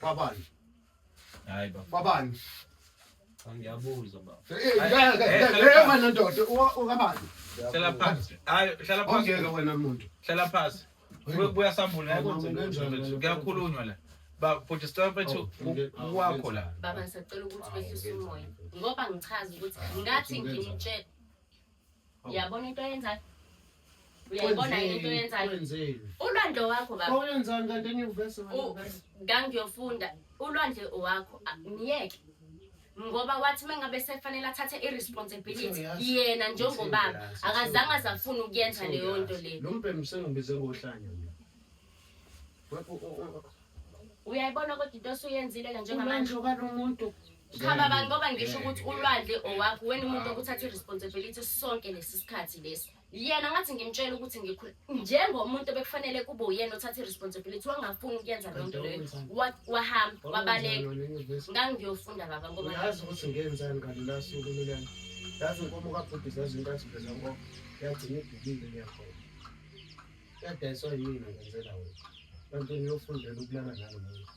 Kabani? Hayi baba. Kabani? Cha ngiyabuza baba. Eh, ngeke wena ndoda, ukabani? Hlala phansi. Hayi, hlala phansi. Ongeke wena muntu. Hlala phansi. Buya sambule kuyakhulunywa la. Ba futhi sicela mfethu wakho la. Baba ngisacela ukuthi wehlise umoya ngoba ngichaza ukuthi ngathi ngimtshela. Uyabona into oyenzayo? Uyayibona yini into oyenzayo? Wenzeni? Ulwandle wakho baba. Wenzani kanti enyuvesi wena? Ngangiyofunda ulwandle owakho ngiyeke. Ngoba wathi mengabe sefanele athathe i-responsibility yena njengobaba akazange azafuna ukuyenza leyo nto leyo. Lo mbhemu sengibize ngohlanya mina. Uyayibona kodwa into osuyenzile ke njengamanje. Ulwandle kalomuntu. Cha baba ngoba ngisho ukuthi ulwandle owakho wena umuntu okuthatha i-responsibility sonke lesi sikhathi lesi. Yena ngathi ngimtshela ukuthi ngikhulu njengomuntu bekufanele kube uyena othatha i-responsibility wangafuni ukuyenza leyo nto leyo. Wahamba wabaleka. Ngangiyofunda baba ngoba uyazi ukuthi ngenzani ngalolu suku lolana. Yazi inkomo kabhuti zazi inkathi veza nkomo. Yagcina idukile leyakhona. Yadayiswa yimina ngenzela wena. Kanti ngiyofundela ukulala nalo muntu.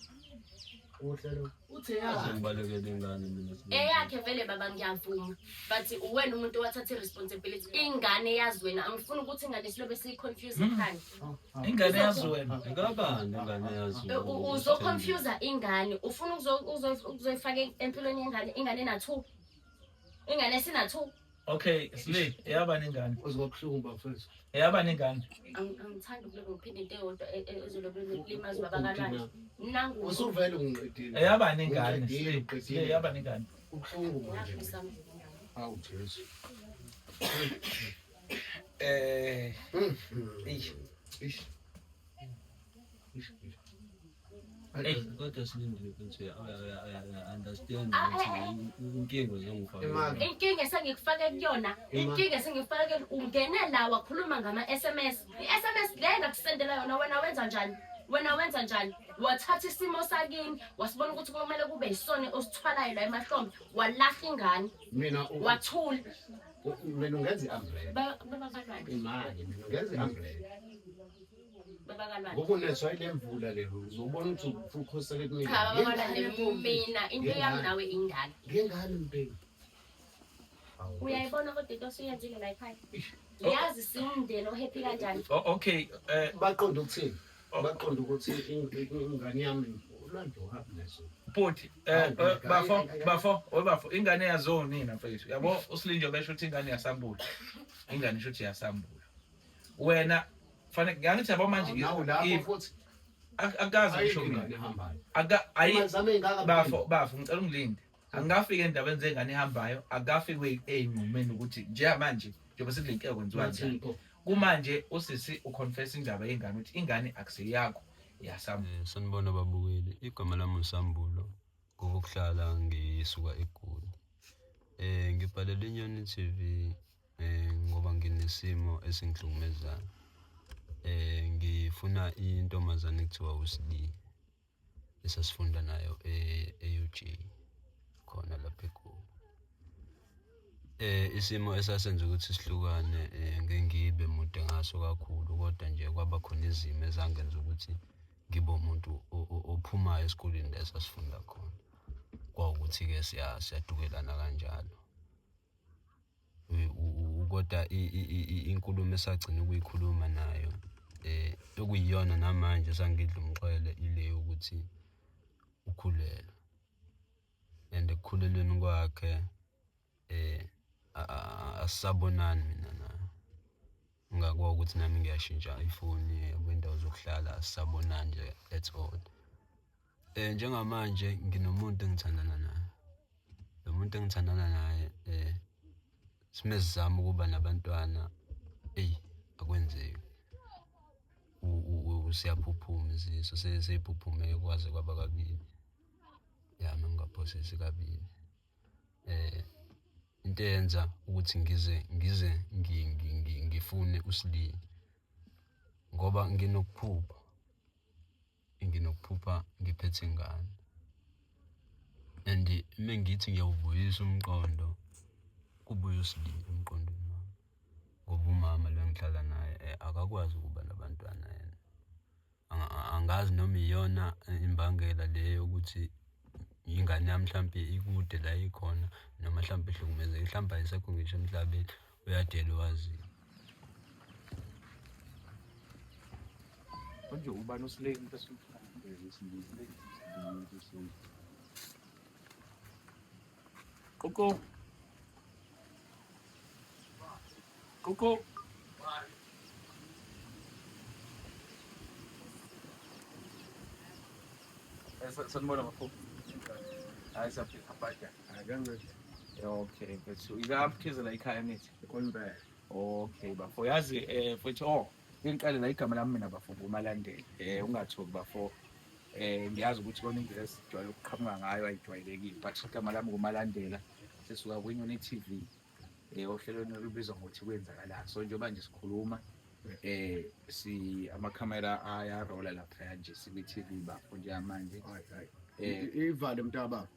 Kuhle lo. Uthe ya. Ngibalekele ingane mina. Eyakhe vele baba ngiyavuma but uwena umuntu owathatha i-responsibility ingane yazi wena angifuni ukuthi ingane silobe siyi-confuse ekhanda. Ingane yazi wena. Ngabani ingane yazi? Uzoconfuse ingane ufuna ukuzoyifaka empilweni yengane ingane ena-2 ingane esina-2. Okay, Sli, eyaba nengane. Uzobuhlungu bafethu. Eyaba nengane. Angithandi ukulobe ngiphinde into eyodwa ezolobe limaza ubaba kaLwandle. Nangu usuvele ungiqedile. Eyaba nengane. Sli, eyaba nengane. Ubuhlungu manje. Awu Jesu. Eish. Ish. Ish. Hey, kodwa silindile ukuthi uya understand ukuthi inkinga zongifaka. Inkinga esengikufake kuyona, inkinga esengikufake ungene la wakhuluma ngama-SMS. I-SMS le engakusendela yona wena wenza njani? Wena wenza njani? Wathatha isimo sakini, wasibona ukuthi kumele kube yisona osithwalayo la emahlombe, walahla ingane. Mina wathula. Mina ungenza i-umbrella. Baba kaLwandle. Imali mina ungenza i-umbrella. Baba kaLwandle. Ngokunethwa ile mvula le uzobona ukuthi ukhosele kumina. Cha baba kaLwandle mina into yami nawe indala. Ngengane mbheki. Uyayibona kodwa into osuyenzile la ekhaya. Yazi siwumndeni ohappy kanjani? Okay, baqonda ukuthini? Baqonda ukuthi ingane yami ulwandle uhambe naso. Bhuti, bafo, bafo, bafo, ingane yazonina mfethu. Yabo uSilinjo besho ukuthi ingane yasambula. Ingane isho ukuthi yasambula. Wena fanele ngithi yabo manje nawu lapho futhi akazi ngisho ingane ehambayo. Aka ayi bafo bafo ngicela ungilinde. Angafika endabeni zengane ehambayo, akafiki eyinqumeni ukuthi njengamanje njengoba sekulenkinga kwenziwa njani. Kumanje usisi uconfess indaba yengane ukuthi ingane akuseyakho yasambula. Sanibona babukeli, igama lami uSambulo, ngokuhlala ngisuka eGoli. Ngibhalele Inyoni TV ngoba nginesimo esingihlukumezayo. Ngifuna intombazane ekuthiwa uSli esasifunda nayo e-UJ khona lapha eGoli. Isimo esasenza ukuthi sihlukane ngeke ngibe mude ngaso kakhulu kodwa nje kwaba khona izimo ezangenza ukuthi ngibe umuntu ophumayo esikoleni la esasifunda khona. Kwawukuthi-ke siyadukelana kanjalo. Kodwa inkulumo esagcina ukuyikhuluma nayo okuyiyona namanje esangidla umxhwele ile yokuthi ukhulelwe. And ekukhulelweni kwakhe asisabonani mina naye. Ngakwazi ukuthi nami ngiyashintsha ifoni kwindawo zokuhlala asisabonani nje at all. Njengamanje nginomuntu engithandana naye. Lo muntu engithandana naye sime sizama ukuba nabantwana eyi akwenzeki. Siyaphuphuma isisu seyiphuphume kwaze kwaba kabili. Ya mangingaphosisi kabili. Into eyenza ukuthi ngize ngifune uSli ngoba nginokuphupha. Nginokuphupha ngiphethe ingane. And mengithi ngiyawubuyisa umqondo kubuye uSli emqondweni wami. Ngoba umama lo engihlala naye akakwazi ukuba nabantwana yena. Angazi noma iyona imbangela le yokuthi ukuthi ingane yami mhlampe ikude la ikhona noma mhlampe ihlukumezeke, mhlampe ayisekho ngisho emhlabeni, uyadela owaziyo. Manje ubani uSlay umuntu Koko. Koko. Sanibona bafo. Hayi siyaphila abhaja. Okay, mfethu. Ikaphizela la ekhaya nithi. Konibele. Okay bafo. Yazi mfethu oh ngiqale la igama lami mina bafo nguMalandela. Ungathuki bafo. Ngiyazi ukuthi kona indlela esijwayele ukuqhamuka ngayo ayijwayelekile, but igama lami nguMalandela. Sisuka kwiNyoni TV. Ohlelweni olubizwa ngokuthi kwenzakalani. So njengoba nje sikhuluma si amakhamera ayarola lapha nje sikwi-TV bafo njengamanje. Hayi hayi. Ivale mntababa.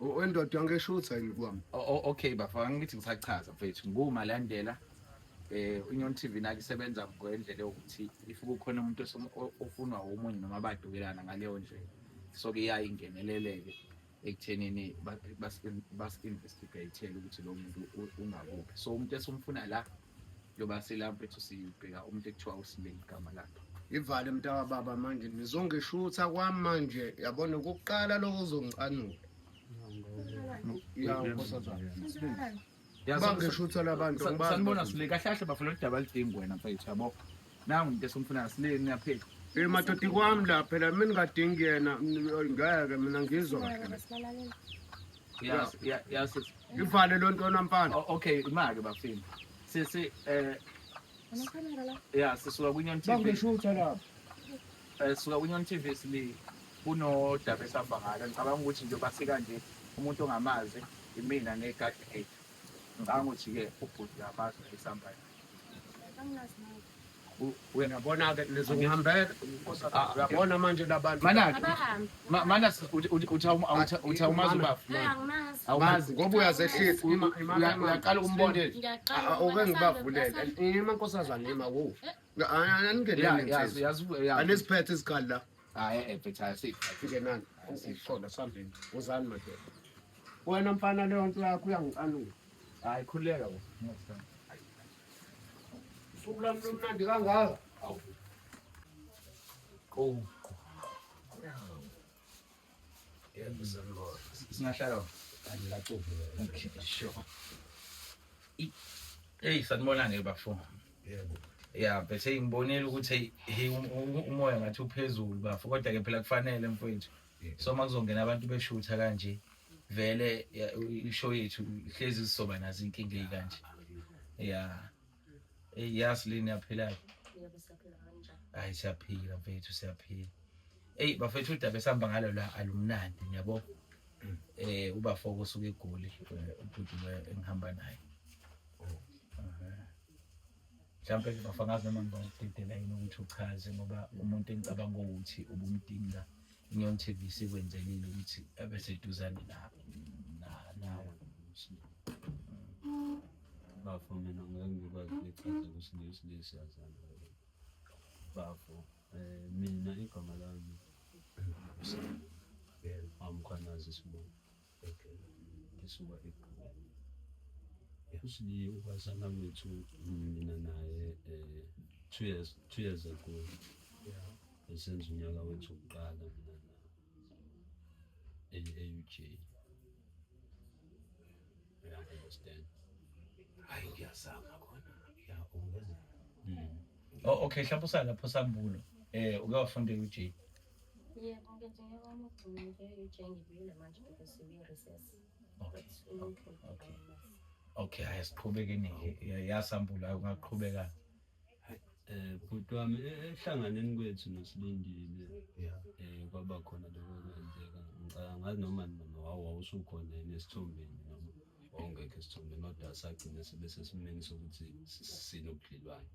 Wendoda yangeshutha yini kwami? Okay bafo, angithi ngisachaza mfethu nguMalandela. Inyoni TV nake isebenza ngendlela yokuthi if kukhona umuntu ofunwa omunye noma abadukelana ngaleyo ndlela, so ke iyaye ingeneleleke ekuthenini bas-investigate ukuthi lo muntu ungakuphi. So umuntu esumfuna la njengoba sila mfethu sibheka umuntu ekuthiwa uSiley igama lakhe. Ivale mntakababa manje nizongishutha kwami manje, yabona ukuqala lokho uzongicanula. Ya nkosazana. Bangishutha labantu ngibazi. Sanibona Siley, kahle kahle bafuna udaba alidingi wena mfethu yabo. Nangu umuntu esumfuna Siley niyaphila. Madodi kwami la phela mina ngingadingi yena ngeke mina ngizwa kahle. Ya sisi. Ivale lo ntwana mfana. Okay, imake bafini. Sisi ya sisuka kwiNyoni TV. Bangishutha lapha. Sisuka kwiNyoni TV Siley kunodaba esihamba ngalo. Ngicabanga ukuthi njengoba sikanje umuntu ongamazi imina negadi 8. Ngicabanga ukuthi-ke ubhuti uyamazi esihamba naye. Uyabona-ke nizongihambela. Uyabona manje labantu. Mana mana uthi awumazi ubaba. Awumazi ngoba uyazehlisa. Uyaqala ukumbona. Oke ngibavulele. Ima nkosazana ima wo. Aningeneni insizwa. Anisiphethe isikhali la. Hayi mfethu asiphethe. Singenani. Uxolo sambeni. Uzani madoda. Wena mfana leyo nto yakho uyangicanula. Hayi khululeka bo. Usuku lwami lumnandi kangaka. Go. Singahlala. Okay, sure. Hey, sanibona ke bafo. Yebo. Ya, bese ngibonile ukuthi hey umoya ngathi uphezulu bafo, kodwa ke phela kufanele mfowethu. So makuzongena abantu beshutha kanje vele ishow yethu ihlezi sizoba nazo inkinga ezikanje. Ya. Yazi leni yaphila. Yebo siyaphila kanjani? Hayi siyaphila mfethu siyaphila. Hey bafethu udaba esihamba ngalo la alumnandi ngiyabo. Ubafo kusuka eGoli ubhuti engihamba naye. Mhlawumbe bafangazi noma ngibadedela yini ukuthi uchaze ngoba umuntu engicabanga ukuthi ubumdinga iNyoni TV sikwenzelile ukuthi abe seduzane nawe. Bafo mina ngeke ngikwazi ukuchaza ukuthi Siley siyazana. Bafo mina igama lami Amkhwanazi isibongo. Ngisuka eGoli. USiley ukwazana kwethu mina naye 2 years ago. Esenza unyaka wethu wokuqala mina naye e-UJ. I understand. Hayi ngiyazama khona. Ya ungeze. Oh okay, mhlawumbe usalapho Sambulo. Uke wafunda e-UJ? Yebo, ngenze unyaka wami wokugcina nje e-UJ ngibuyile manje because we recess. Okay. Okay. Okay, hayi siqhubekeni yaSambulo ungaqhubeka. Bhuti wami ehlanganeni kwethu noSilindile kwaba khona lokho okwenzeka. Ngicabanga ngazi noma wawusukhona yini esithombeni noma wawungekho esithombeni, kodwa sagcina sibe sesimeni sokuthi sinobudlelwane.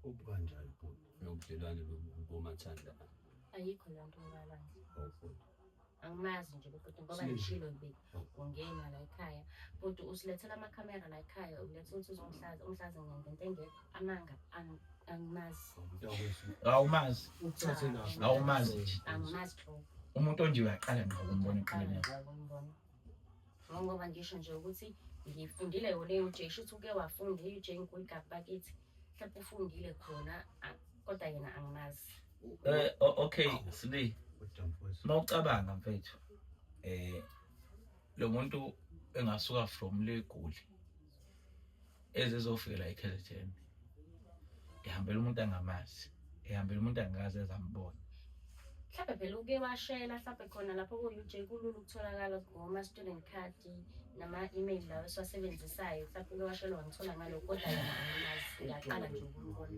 Obukanjani bhuti? Nobudlelwane bomathandana. Ayikho leyo nto yobalanda. Angimazi nje bhuti ngoba ngishilo nje ungena la ekhaya. Bhuti usilethela amakhamera la ekhaya, uletha ukuthi uzongihlaza, ungihlaza ngento engekho. Amanga angimazi. Awumazi. Uthathe lapho. Awumazi nje. Angimazi nhlobo. Umuntu onje uyaqala ngqa ukumbona empilweni yakho? Ukumbona. Ngoba ngisho nje ukuthi ngifundile yona e-UJ, shuthi uke wafunda e-UJ ngikuyigaba bakithi. Mhlawumbe ufundile khona, kodwa yena angimazi. Okay, Sli. Mawucabanga mfethu, lo muntu engasuka from leGoli ezezofika la eKZN, ehambela umuntu angamazi, ehambela umuntu angakaze ezambona. Mhlawumbe phela uke washela mhlawumbe khona lapho ku-UJ, kulula ukutholakala ngoma-student card nama-email lawo esiwasebenzisayo. Mhlawumbe uke washela wangithola ngalokho, kodwa yena angimazi, ngiyaqala nje ukumbona.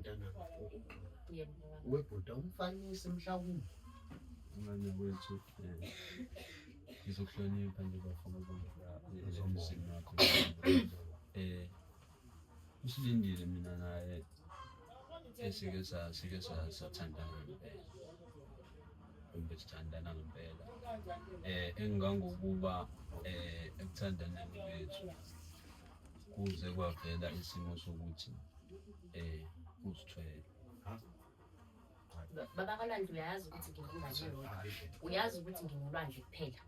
Yebo. Webhuda umfanisi mhlawumbe. Ngane kwethu, ngizokuhlonipha nje bafuna ukudla emzini wakho. Usilindile mina naye esike sike sathandana ngempela. Kumbe sithandana ngempela. Engangokuba ekuthandaneni kwethu kuze kwavela isimo sokuthi uzithwele. Baba kaLwandle, uyazi ukuthi nginengane eyodwa. Uyazi ukuthi nginolwandle kuphela.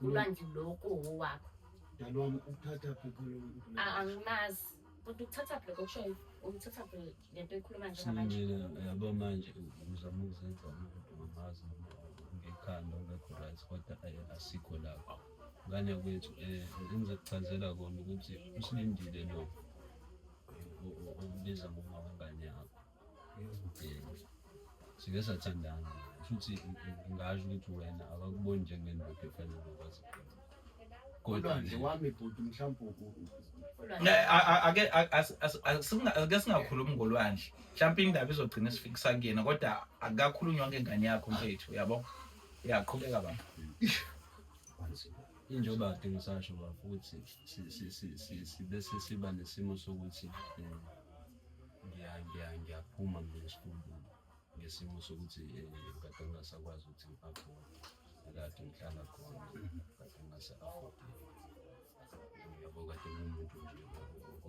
Ulwandle lo kuwowakho. Dali wami, ukuthatha phi phela umuntu? Angimazi. Kodwa ukuthatha phi lokho okushoyo? Ukuthatha phi lento oyikhuluma njengamanje? Silindile, yabo, manje uzama ukuzenza umuntu ongamazi noma ngekhanda ongekho right, kodwa asikho lapho. Ngane kwethu, engizokuchazela kona ukuthi usilindile lo ombiza ngoma wengane yakho. Sike sathandana, futhi ngingasho ukuthi wena akakuboni njengendoda efanele ukwazi, kodwa Ulwandle nje wami bhuti, mhlawumbe Ulwandle. Ake singakhulumi ngolwandle, mhlawumpe indaba izogcina isifikisa kuyena, kodwa akukakhulunywa ngengane yakho mfethu, yabo. Yaqhubeka baba. Injoba kade ngisasho bafo ukuthi sibese siba nesimo sokuthi ngiyaphuma mina esikolweni ngesimo sokuthi kade ngingasakwazi ukuthi ngi-afford kade ngihlala khona, kade ngingasa-afford, yabo, kade ngiwumuntu nje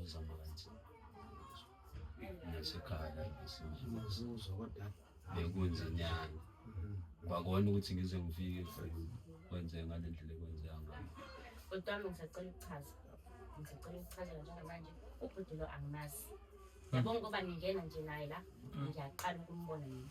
ozama kanzima nasekhaya ngesimo Inzuzo kodwa. Bekunzinyana kwakona ukuthi ngize ngifike kwenzeka ngale ndlela ekwenzeka ngayo. Bhuti wami, ngisacela ukuchaza. Ngisacela ukuchazela njengamanje, ubhuti lo angimazi. Yabo, ngoba ngingena nje naye la, ngiyaqala ukumbona mina.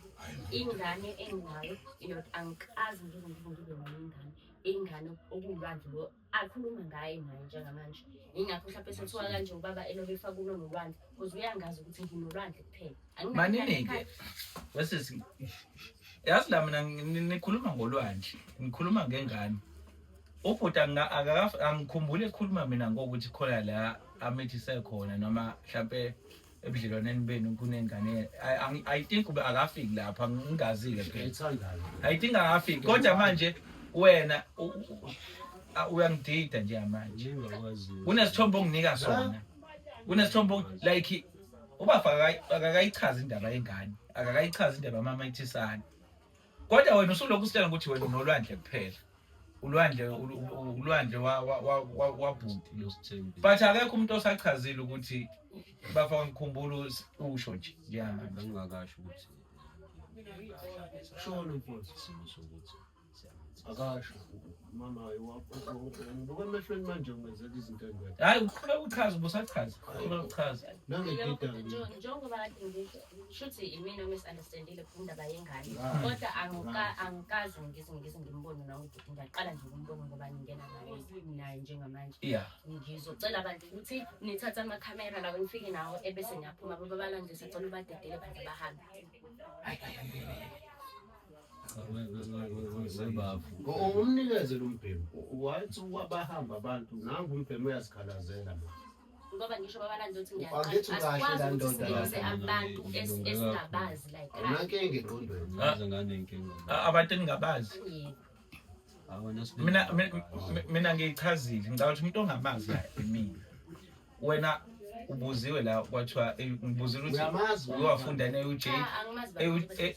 Ingane enginayo iyodwa, angikaze ngize ngibe nayo ingane. Ingane okuwulwandle lo akhuluma ngaye naye njengamanje. Yingakho mhlawumbe sethiwa kanje ubaba elobe efaka ulo nolwandle, because uyangazi ukuthi nginolwandle kuphela. Anginayo ingane Manini-ke ekhaya. wesisi, yazi la mina nikhuluma ngolwandle, nikhuluma ngengane, ubhuti angikhumbuli ekhuluma mina ngokuthi khona la amithise khona noma mhlampe ebudlelwaneni benu kunengane. I think ube akafiki lapha, ngingazi-ke phela. Ngiyithandayo. I think akafiki, kodwa manje wena uyangidida njengamanje. Ngingakwazi. Kunesithombe onginika sona, kunesithombe like ubafa akakayichazi indaba yengane, akakayichazi indaba yamamithisane, kodwa wena usulokhu usitshela ukuthi wena unolwandle kuphela, ulwandle ulwandle wabhuti lo. Losithembi. But akekho umuntu osachazile ukuthi bafa, ngikhumbula usho nje njengamanje. Bengingakasho ukuthi Shona mfowethu. isimo sokuthi siyamithisa. Akasho. Mama, ngibuka emehlweni manje, ungenzela izinto engekho. Hayi, uqhubeka uchaze, ubusachaza, uqhubeka uchaze. Nangedida. Njengoba kade ngisho, shuthi imina omisunderstandile kundaba yengane, Right. kodwa angikaze ngize ngimbone nawe ubhuti. Ngiyaqala nje ukumbona ngoba ngingena naye njengamanje. Ngizocela abantu ukuthi nithathe amakhamera lawo, nifike nawo, ebese niyaphuma. Babalande, sacela ubadedele bantu bahambe. Cha, webafu. Umnikeze lo mbhemu. Wathi wabahamba abantu, nangu umbhemu uyazikhalazela manje. Ngoba ngisho babalande ukuthi Angithi ngiyaqala, ukahle asikwazi la ukuthi ndoda singenise la. abantu esingabazi la ekhaya. Awunankinga engqondweni. Ngaze nganenkinga. Abantu engingabazi. Yebo. Awena Mina ngiyichazile, ngicabanga ukuthi umuntu ongamazi la imina. Wena ubuziwe la kwathiwa ngibuzile ukuthi Uyamazi. uke wafunda ne-UJ. Cha, angimazi baba.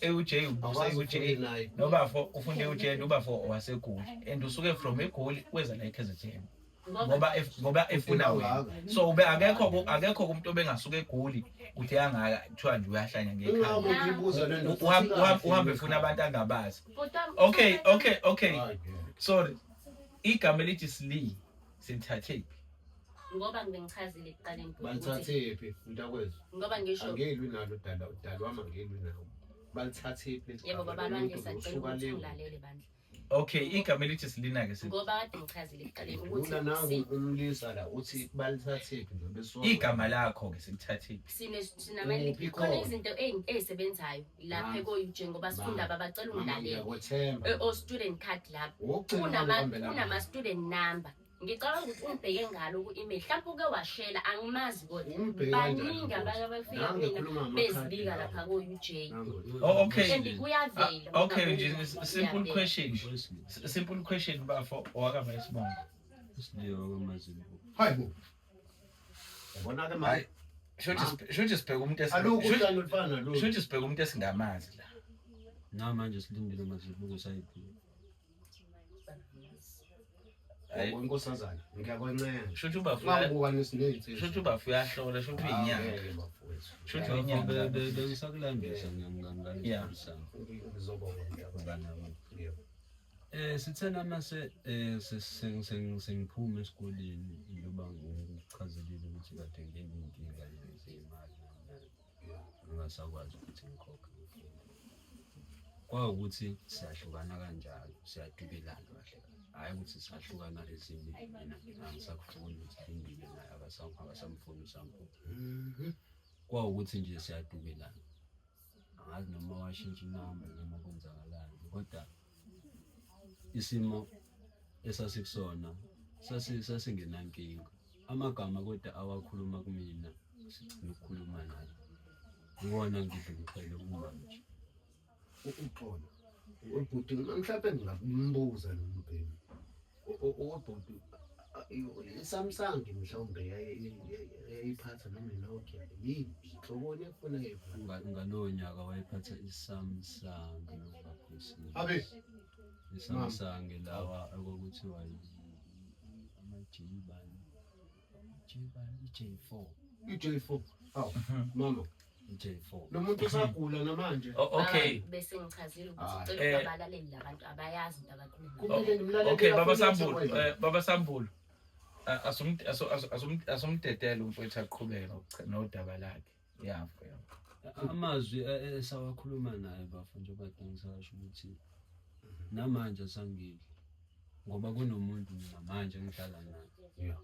E-UJ ubuze Awazi e-UJ. ufunde naye. Nobafo ufunde e-UJ, ubafo wasegoli and usuke from eGoli weza la eKZN. Ngoba efuna wena, so ube akekho umuntu obengasuka eGoli uthi angaka kuthiwa nje uyahlanya ngekhaya, uhambe efuna abantu angabazi. Okay, sorry, igama elithi Sli silithathe phi? Ngoba ngibengichazile ekuqaleni. Balithathe phi, mntakwethu? Ngoba ngisho Angilwi nalo dala, udala wami, angilwi nawo. Balithathe phi? Yebo, baba Lwandle, sacela ukuthi ungilalele bandla. Okay, igama elithi Silina ke Ngoba kade ngichazile ekuqaleni ukuthi Una nangu umlisa la uthi balithathe phi nje besuka. Igama lakho ke silithathe phi? Sinama khona izinto ey'sebenzayo lapha ko-UJ ngoba sifunda, babacela ungilalele. O-student card lapho kunama-student number. Ngicabanga ukuthi ungibheke ngalo ku-email, mhlawumpe uke washela, angimazi, kodwa baningi abake bafika kumina bezibika lapha ko-UJ. Oh, okay. And kuyavela. Okay, nje simple question. Simple question, bafo, owakama isibongo. Hayi bo. Yabona ke manje. Shothi sibheke umuntu Alukho uhlalo olufana nalolu. Shothi sibheke umuntu esingamazi la. Namanje silindile Mazibuko sayiphi. Inkosazana, ngiyakwencenga. Shothi ubafo Ungangibuka nesinethu. Shothi ubafo uyahlola, shothi uyinyanga. Shothi uyinyanga. Bengisakulandisa ngiyangalisana. Ngizobonga mntakwethu. Yebo. Sithena mase sengiphuma esikoleni, njengoba ngichazelile ukuthi kade nginey'nkinga zey'mali, ngingasakwazi ukuthi ngikhokhe. Kwawukuthi siyahlukana kanjalo, siyadubelana kahle kahle, hhayi ukuthi sahlukana ezinye, mina angisakufuni, Silindile naye akasamfuni uSambulo. Kwawukuthi nje siyadubelana, angazi noma washintsha inamba noma kwenzakalani, kodwa isimo esasikusona sasingenankinga. Amagama kodwa awakhuluma kumina sigcina ukukhuluma naye iwona ngidlulisele kumanje. Uxolo. Ubhuti, mhlawumbe ngingambuza lo mbhemu. Ubhuti, i-Samsung mhlawumbe yayiphatha noma i-Nokia, yini inhloboni efuna yona? Ngalowo nyaka wayephatha i-Samsung yokuphosile. Abe I-Samsung lawa okuthiwa ama-J bani, J bani, i-J4. I-J4. Awu mama, I-J4. Lo muntu usagula namanje. Okay. Bese ngichazile ukuthi cela ubabalaleli labantu abayazi into abakhuluma. Kumele nimlalele. Okay, baba Sambulo, baba Sambulo. Asumdedele umfowethu aqhubeke nodaba lakhe. Yeah. Amazwi esawakhuluma naye bafo, njengoba ngisasho ukuthi namanje asangidli ngoba kunomuntu mina manje engihlala naye.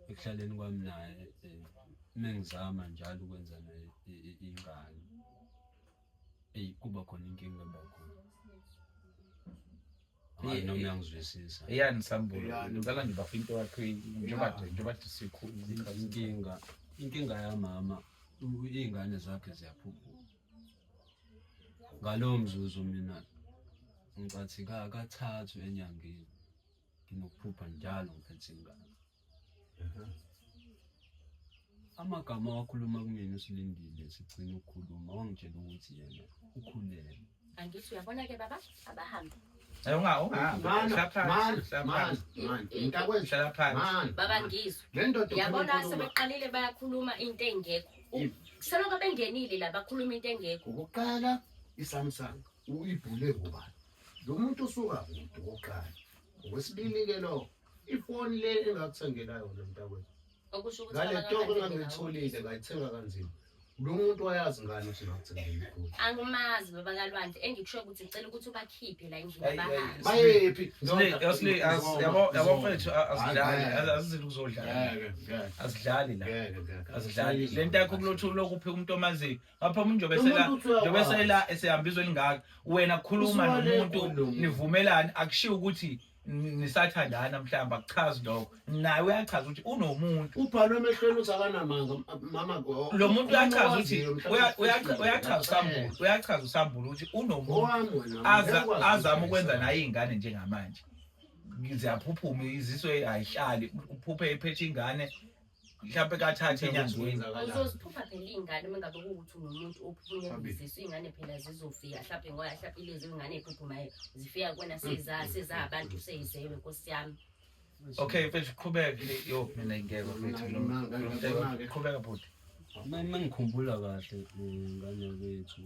Ekuhlaleni kwami naye, mengizama njalo ukwenza naye ingane, eyi, kuba khona inkinga eba khona. Angazi noma uyangizwisisa. Iyani Sambulo, Iyani. ngicela nje bafo into yakho njengoba sikhulu. Inkinga yamama, iy'ngane zakhe ziyaphuphuma. Ngalowo mzuzu mina ngicathi kathathu enyangeni nginokuphupha njalo ngiphethe ingane. Amagama awakhuluma kumina uSilindile sigcina ukukhuluma, wangitshela ukuthi yena ukhulelwe. Angithi uyabona-ke baba, abahambe. Mana, mana, mana, mana. Mntakwethu, Hlala phansi. mana. Baba, ngizwe. Le ndoda Yabona, ikhuluma. sebeqalile bayakhuluma into engekho. Selokhu bengenile la bakhuluma into engekho. Okokuqala, i-Samsung uyibhule ngubani? Lo muntu usuka kude okokuqala. Okwesibili-ke, lo ifoni le engakuthengela yona, mntakwethu. Okusho ukuthi Ngale baba toko kaLwandle engangiyitholile, ngayithenga kanzima. Lo muntu wayazi ngani ukuthi ngakuthengela ifoni? Angimazi baba kaLwandle, engikusho ukuthi ngicela ukuthi ubakhiphe la endlini, Ayi, bahambe. ayi. Bayephi? Yabo mfethu, asidlali, asizile ukuzodlala. Ngeke, ngeke. Asidlali la. Ngeke, ngeke. Asidlali. Le nto yakho kulothu lokuphi umuntu omaziyo. Ngapha umuntu njengoba Lo muntu uthi uyakwazi. njengoba esela esehamba izwe elingaka, wena khuluma Usuka le nomuntu kulo muntu. nivumelane, akushiwo ukuthi nisathandana mhlawumbe, akuchazi lokho. Naye uyachaza ukuthi unomuntu. Ubhalwe emehlweni ukuthi akanamanga mama. Lo muntu uyachaza ukuthi uyachaza uSambulo, uyachaza uSambulo ukuthi unomuntu Owami wena. Azama ukwenza naye iy'ngane njengamanje. Ziyaphuphuma izisu, ayihlali, uphuphe ephethe ingane mhlawumbe kathathe enyangeni. Uzoziphupha phela iy'ngane uma ngabe kuwukuthi unomuntu ophuphunyelwa izisu, iy'ngane phela zizofika mhlawumbe, ngoba mhlawumbe ilezi iy'ngane ey'phuphumayo zifika kuwena sezabantu seyizelwe, nkosi yami. Okay mfethu, qhubeka. Yo, mina ngeke mfethu. Qhubeka bhuti. Uma ngikhumbula kahle, ngane kwethu,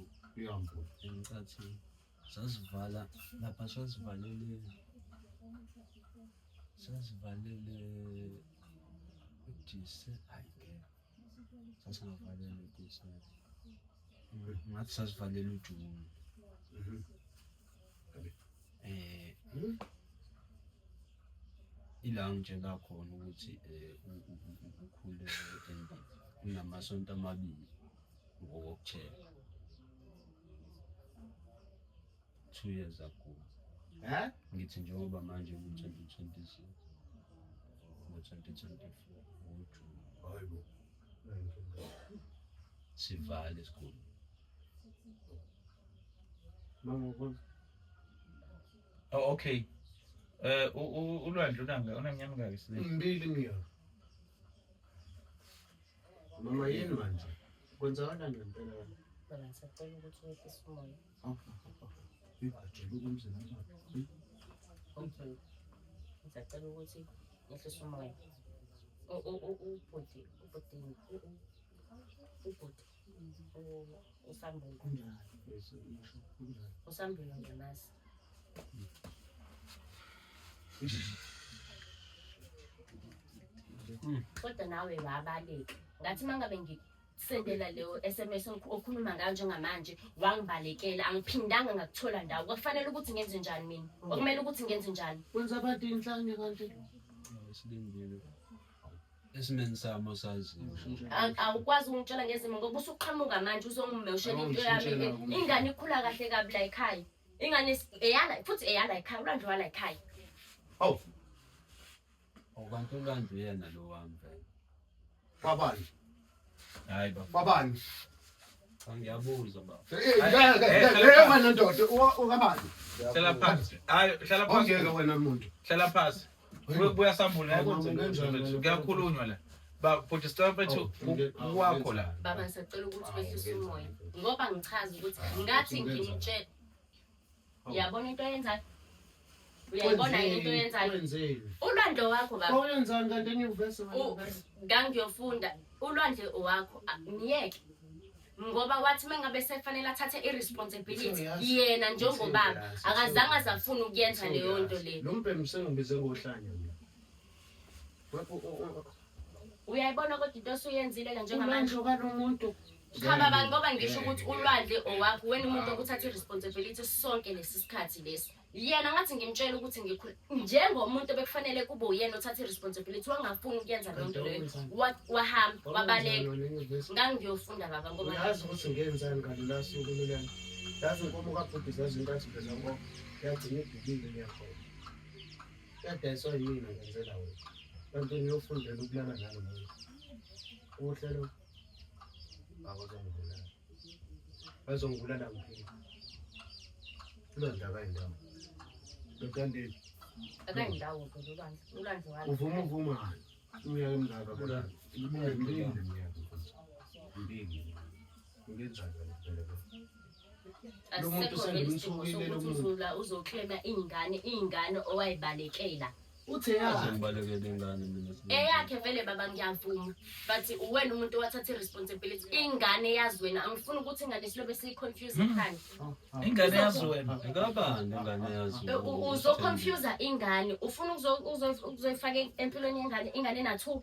ngicathi sasivala lapha, sasivalele udise, hayi ngeke, sasingavalele udise, ngathi sasivalele uJuni. Ila ngitshela khona ukuthi ukhulelwe and unamasonto 2 ngokokucheck 2 years ago. Eh? Ngithi njengoba manje ku-2026, ngo-2024 ngoJuni. Hayibo. Sivale esikoleni. Mama ubona. Oh okay. ULwandle unanga unaminyaka mingaki sile? Mbili iminyaka. Mama yini manje? Kwenzakalani ngempela? Baba, ngisacela ukuthi wehlise umoya. Ajuluka umzimba wakhe. Okay. Ngisacela ukuthi wehlise umoya. Ubhuti, ubhuti, ubhuti. Usambile. Kunjani? Bese isho kunjani? Usambile ngiyamazi. Kodwa nawe wabaleka. Ngathi uma ngabe ngikusendela leyo SMS okhuluma ngayo njengamanje, wangibalekela, angiphindanga ngakuthola ndawo. Kwakufanele ukuthi ngenze njani mina? Kwakumele ukuthi ngenze njani? Wenza abantu inhlanye kanti. Silindile. Esimeni sami osaziyo. Awukwazi ukungitshela ngezimo ngoba usuqhamuka manje uzongimoshela into yami. Ingane ikhula kahle kabi la ekhaya. Ingane eyala futhi eyala ekhaya, uLwandle wala ekhaya. Awu. Kanti uLwandle uyena lo wami vele. Kwabani? Hayi baba. Kwabani? Cha, ngiyabuza baba. Eh, wena ndoda, ukabani? Hlala phansi. Hayi, hlala phansi. Ongeke wena muntu. Hlala phansi. Buya sambule. Hayi, mama, ungenjani? Kuyakhulunywa la. Ba bhuti, sicela mfethu wakho la. Baba, ngisacela ukuthi wehlise umoya ngoba ngichaza ukuthi ngathi ngimtshela. Uyabona into oyenzayo? Uyayibona yini into oyenzayo? Wenzeni? Ulwandle wakho baba. Wawuyenzani kanti enyuvesi wena? Ngangiyofunda. Ulwandle owakho, ngiyeke. Ngoba wathi mengabe sefanele athathe i-responsibility yena njengobaba, akazange azafuna ukuyenza leyo nto leyo. Lo mbhemu sengibize ngohlanya mina. Uyayibona kodwa into osuyenzile ke njengamanje. Ulwandle kalomuntu. Cha baba, ngoba ngisho ukuthi ulwandle owakho, wena umuntu okuthatha i-responsibility sonke lesi sikhathi lesi. Yena ngathi ngimtshela ukuthi ngikhule njengomuntu obekufanele kube uyena othatha i-responsibility, wangafuni ukuyenza leyo nto leyo. Wahamba, wabaleka. Ngangiyofunda baba ngoba uyazi ukuthi ngenzani ngalolu suku loluyana. Yazi inkomo kabhuti zazi inkathi ngezankomo yagcina idukile ngiyakhona. Yadayiswa yimina ngenzela wena. Kanti ngiyofundela ukulala nalo muntu. Uhlelo abazongibulala. Bazongibulala ngiphila. Ulwandle akayindawo. Lotandile. Akayindawo vele ulwandle. Ulwandle wami. Uvuma uvuma. Iminyaka emingaka bona. Mbili iminyaka. Mbili. Ngenzani vele? Lo muntu Asisekho vele isidingo sengimthukile lo sokuthi muntu. uzoclaima ingane owayibalekela. Uthe ya. Ngibalekele ingane mina. Eyakhe vele baba, ngiyavuma. But uwena umuntu owathatha i-responsibility. Ingane yazi wena. Angifuni ukuthi ingane silobe siyi-confuse ekhanda. Ingane yazi wena. Ngabani ingane yazi? Uzo-confuse ingane. Ufuna ukuzoyifaka empilweni yengane, ingane ena-2.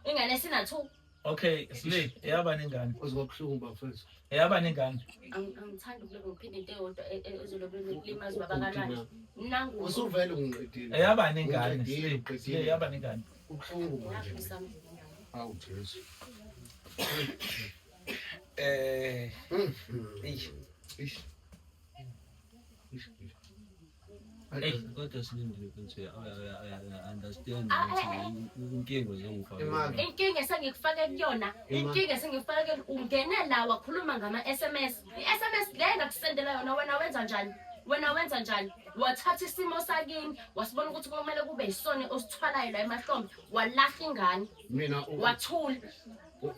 Ingane esina-2. Okay, Sli, eyaba nengane. Uzoba buhlungu bafethu. Eyaba nengane. Angithandi ukulobe ngiphinde into eyodwa ezobe limaza ubaba kaLwandle. Nangu. Usuvele ungiqedile. Eyaba nengane. Uqedile, Sli, uqedile. Sli, eyaba nengane. Kubuhlungu manje. Yakho usambile ingane. Awu Jesu. Eish. Ish. Ish. Ey. Kodwa silindile ukuthi uya understand Ah, ukuthi eh, eh. inkinga zongifaka. Imali. Inkinga esengikufake kuyona, inkinga esengikufake kuyona, ungene la wakhuluma ngama-SMS. I-SMS le engakusendela yona, wena wenza njani? Wena wenza njani? Wathatha isimo sakini, wasibona ukuthi kumele kube yisona osithwalayo la emahlombe, walahla ingane, Mina wathula.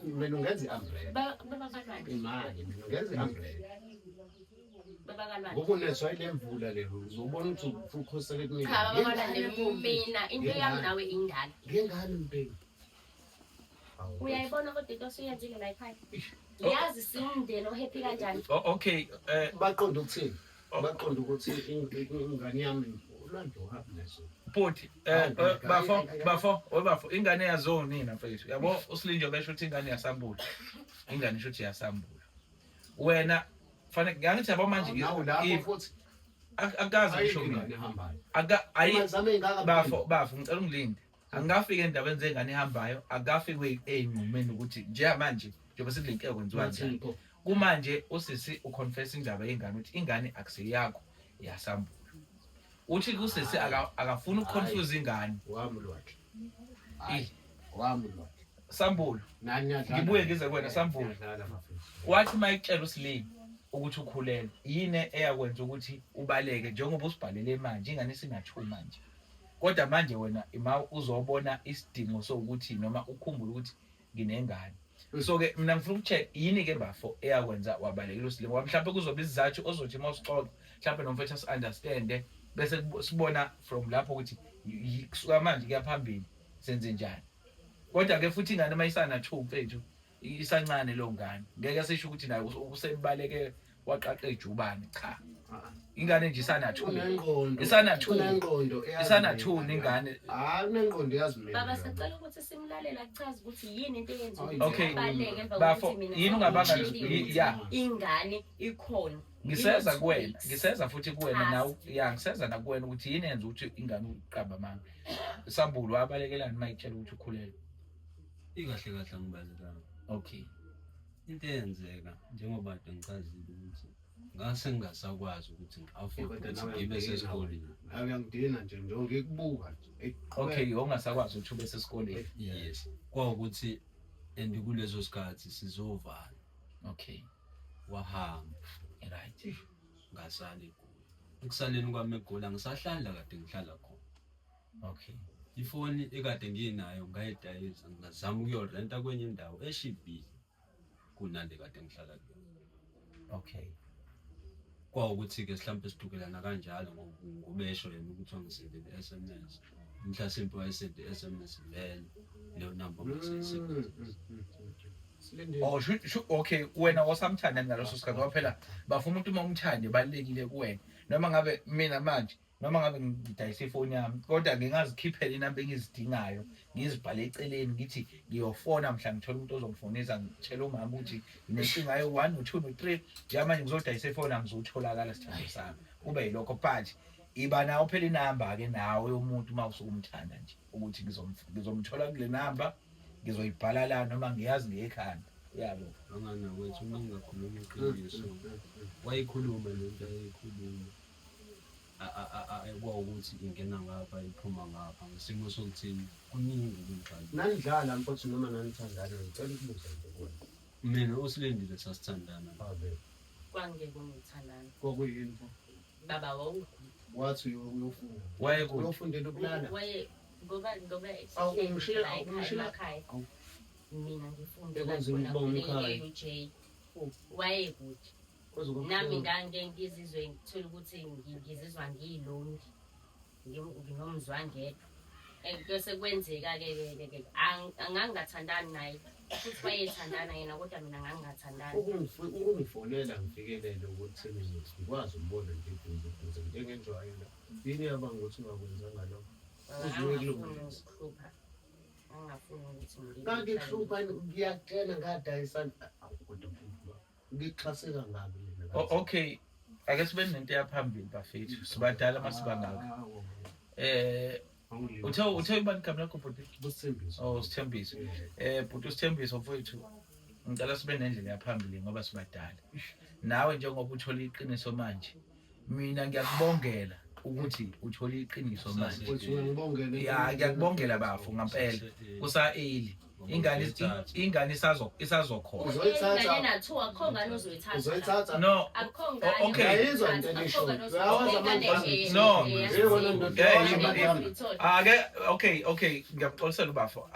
mina ungenza i-umbrella. Baba kaLwandle. Imali mina ungenza i-umbrella. Baba kaLwandle. Ngokunethwa ile mvula le uzobona ukuthi ukhosele kumina. Cha baba kaLwandle mina into yami nawe indala. Ngengane mbheki. Uyayibona kodwa into osuyenzile la ekhaya. Yazi siwumndeni ohappy kanjani. Oh, okay Baqonda ukuthini? Oh. Baqonda ukuthi ingane yami uLwandle uhambe naso. Bhuti, bafo, bafo, we bafo, ingane yazonina mfethu. Yabo uSilinjo besho ukuthi ingane yasambula. Ingane isho ukuthi yasambula. Wena fanele ngithi yabo manje Nawu lapho futhi akaze ngisho ayikho mina. ingane ehambayo. Aka ayi Imali zami ey'ngaka bafo, bafo ngicela ungilinde. Angikafiki endabeni zengane ehambayo, akafiki ey'nqumeni ukuthi njengamanje njengoba sekule nkinga kwenziwa njani. Mathipho. Kumanje usisi uconfess indaba yengane ukuthi ingane akuseyakho yasambula. Uthi kusisi akafuni ukuconfuse ingane. Wami Lwandle. Hayi, wami Lwandle. Sambulo. Nani niyadlala. Ngibuye ngize kuwena, Sambulo. Niyadlala bafethu. Wathi uma ekutshela uSilimi ukuthi ukhulelwe, yini eyakwenza ukuthi ubaleke njengoba usibhalele manje ingane isina-2 manje. Kodwa manje wena ima uzobona isidingo sokuthi noma ukhumbule ukuthi nginengane. So ke mina ngifuna ukucheck yini ke bafo eyakwenza wabalekela uSilimi. Ngoba mhlawumbe kuzoba isizathu ozothi uma usixoxa mhlawumbe nomfethu asi-understand bese sibona from lapho ukuthi kusuka manje kuya phambili senze njani. Kodwa ke futhi ingane uma isana 2 mfethu isancane leyo ngane ngeke sisho ukuthi nayo usebaleke waqaqa ejubane cha. Ingane nje isana 2. Unengqondo. Isana 2. Unengqondo eyazi Isana mina. 2 nengane. Hayi unengqondo eyazi mina. Baba sicela ukuthi simlalele achaze ukuthi yini into eyenza ukuthi Okay. abaleke emva Bafo, kokuthi mina yini ungabanga sengimtshelile ukuthi ya. ingane ikhona. Ngiseza Ino-two kuwena, weeks. ngiseza futhi kuwena Chaza. nawe ya ngiseza nakuwena ukuthi yini enza ukuthi ingane uqamba amanga. Sambulo wabalekelani uma ikutshela ukuthi ukhulelwe. Ikahle kahle angibalekanga. Okay. Into eyenzeka njengoba kade ngichazile ukuthi ngase ngingasakwazi ukuthi ngi-afford Kodwa ukuthi nawe ngibe uyangidina sesikoleni. wena. Hayi uyangidina nje njengoba ngikubuka nje. Eyi, Okay, ongasakwazi ukuthi ube sesikoleni. Yes. Kwawukuthi and kuleso sikhathi sizovala. Okay. Wahamba Right. ngasala eGoli. Ekusaleni kwami eGoli angisahlali la kade ngihlala khona. Okay. Ifoni ekade nginayo ngayidayisa ngazama ukuyorenta kwenye indawo eshibhile kunale kade ngihlala kuyona. Okay. Kwawukuthi-ke mhlawumbe sidukelana kanjalo ngobesho yena ukuthi wangisendele i-SMS. Mhlasimpe wayesende i-SMS vele leyo namba ongasayisebenzisi. Silindile. Oh, okay, wena wasamthanda ngaleso sikhathi ngoba phela bafuna umuntu uma umthande balekile kuwena. Noma ngabe mina manje noma ngabe ngidayisa ifoni yami kodwa ngingazikhiphela inamba engizidingayo ngizibhale eceleni ngithi ngiyofona mhla ngithola umuntu ozongifonisa ngitshela umama ukuthi nginenkinga yo-1 no-2 no-3 njengamanje ngizodayisa ifoni angizutholakala sithando sami kube yilokho. But iba nawo phela inamba-ke nawe yomuntu uma usuke umthanda nje ukuthi ngizomthola kule namba ngizoyibhala la noma ngiyazi ngekhanda yabo. Banganakwethu uma ngingakhuluma iqiniso wayikhuluma le nto ayeyikhuluma kwawukuthi ingena ngapha iphuma ngapha ngesimo sokuthini kuningi ukungixakile. Nanidlala mfowethu noma nanithandana ngicela ukubuza nje kuwena. Mina uSilindile sasithandana. Ave. Kwangeke ngithandana. Kwakuyini pho? Baba wawukude. Wathi uyofunda. Wayekude. Uyofundela ukulala. Waye ngoba Awu, ungishiya- la ekhaya, ungishiya- emakhaya. Awu. Mina ngifundela Ekwenzeni khona ukuba umkhaya. e-UJ. Wayekude. Kwaze kwabuhlungu. Nami ngange ngizizwe ngithola ukuthi ngizizwa ngiyilonely. Nginomzwangedwa. Bese kwenzeka-ke ke ke ke angangingathandani naye futhi wayethandana yena kodwa mina ngangingathandani. Ukungifonela ngifikelele ukuthi ngikwazi ukubona nje eduze eduze njengenjwayelo. Yini eyabanga ukuthi ungakwenzanga lokho? Uze uye kulo Ngangingafuni mlisa. ukuhlupha. Ngangingafuni ukuthi Ngangikuhlupha ngiyakutshela ngadayisa. Awu kodwa mfowethu, ngikuxhase kangaki mina? Oh, okay, ake sibe nento yaphambili bafethu, sibadala masibangaka. Hawu, Uthe ubani igama lakho bhuti? Busithembiso. Oh, Sithembiso. Bhuti uSithembiso mfowethu, ngicela sibe nendlela yaphambili ngoba sibadala. Nawe njengoba uthola iqiniso manje, mina ngiyakubongela ukuthi uthole iqiniso manje. Futhi uyangibongela. Ya, ngiyakubongela bafo ngampela. Kusa-early. Ingane ingane isazokhona. Uzoyithatha. Ingane na-two akukho ngane ozoyithatha. Uzoyithatha. No. Akukho ngane. Oh, okay. Ngiyayizwa into enishoyo. Uyawazi amandla. No. Yebo, ndoda. Ake okay ngiyakuxolisela ubafo.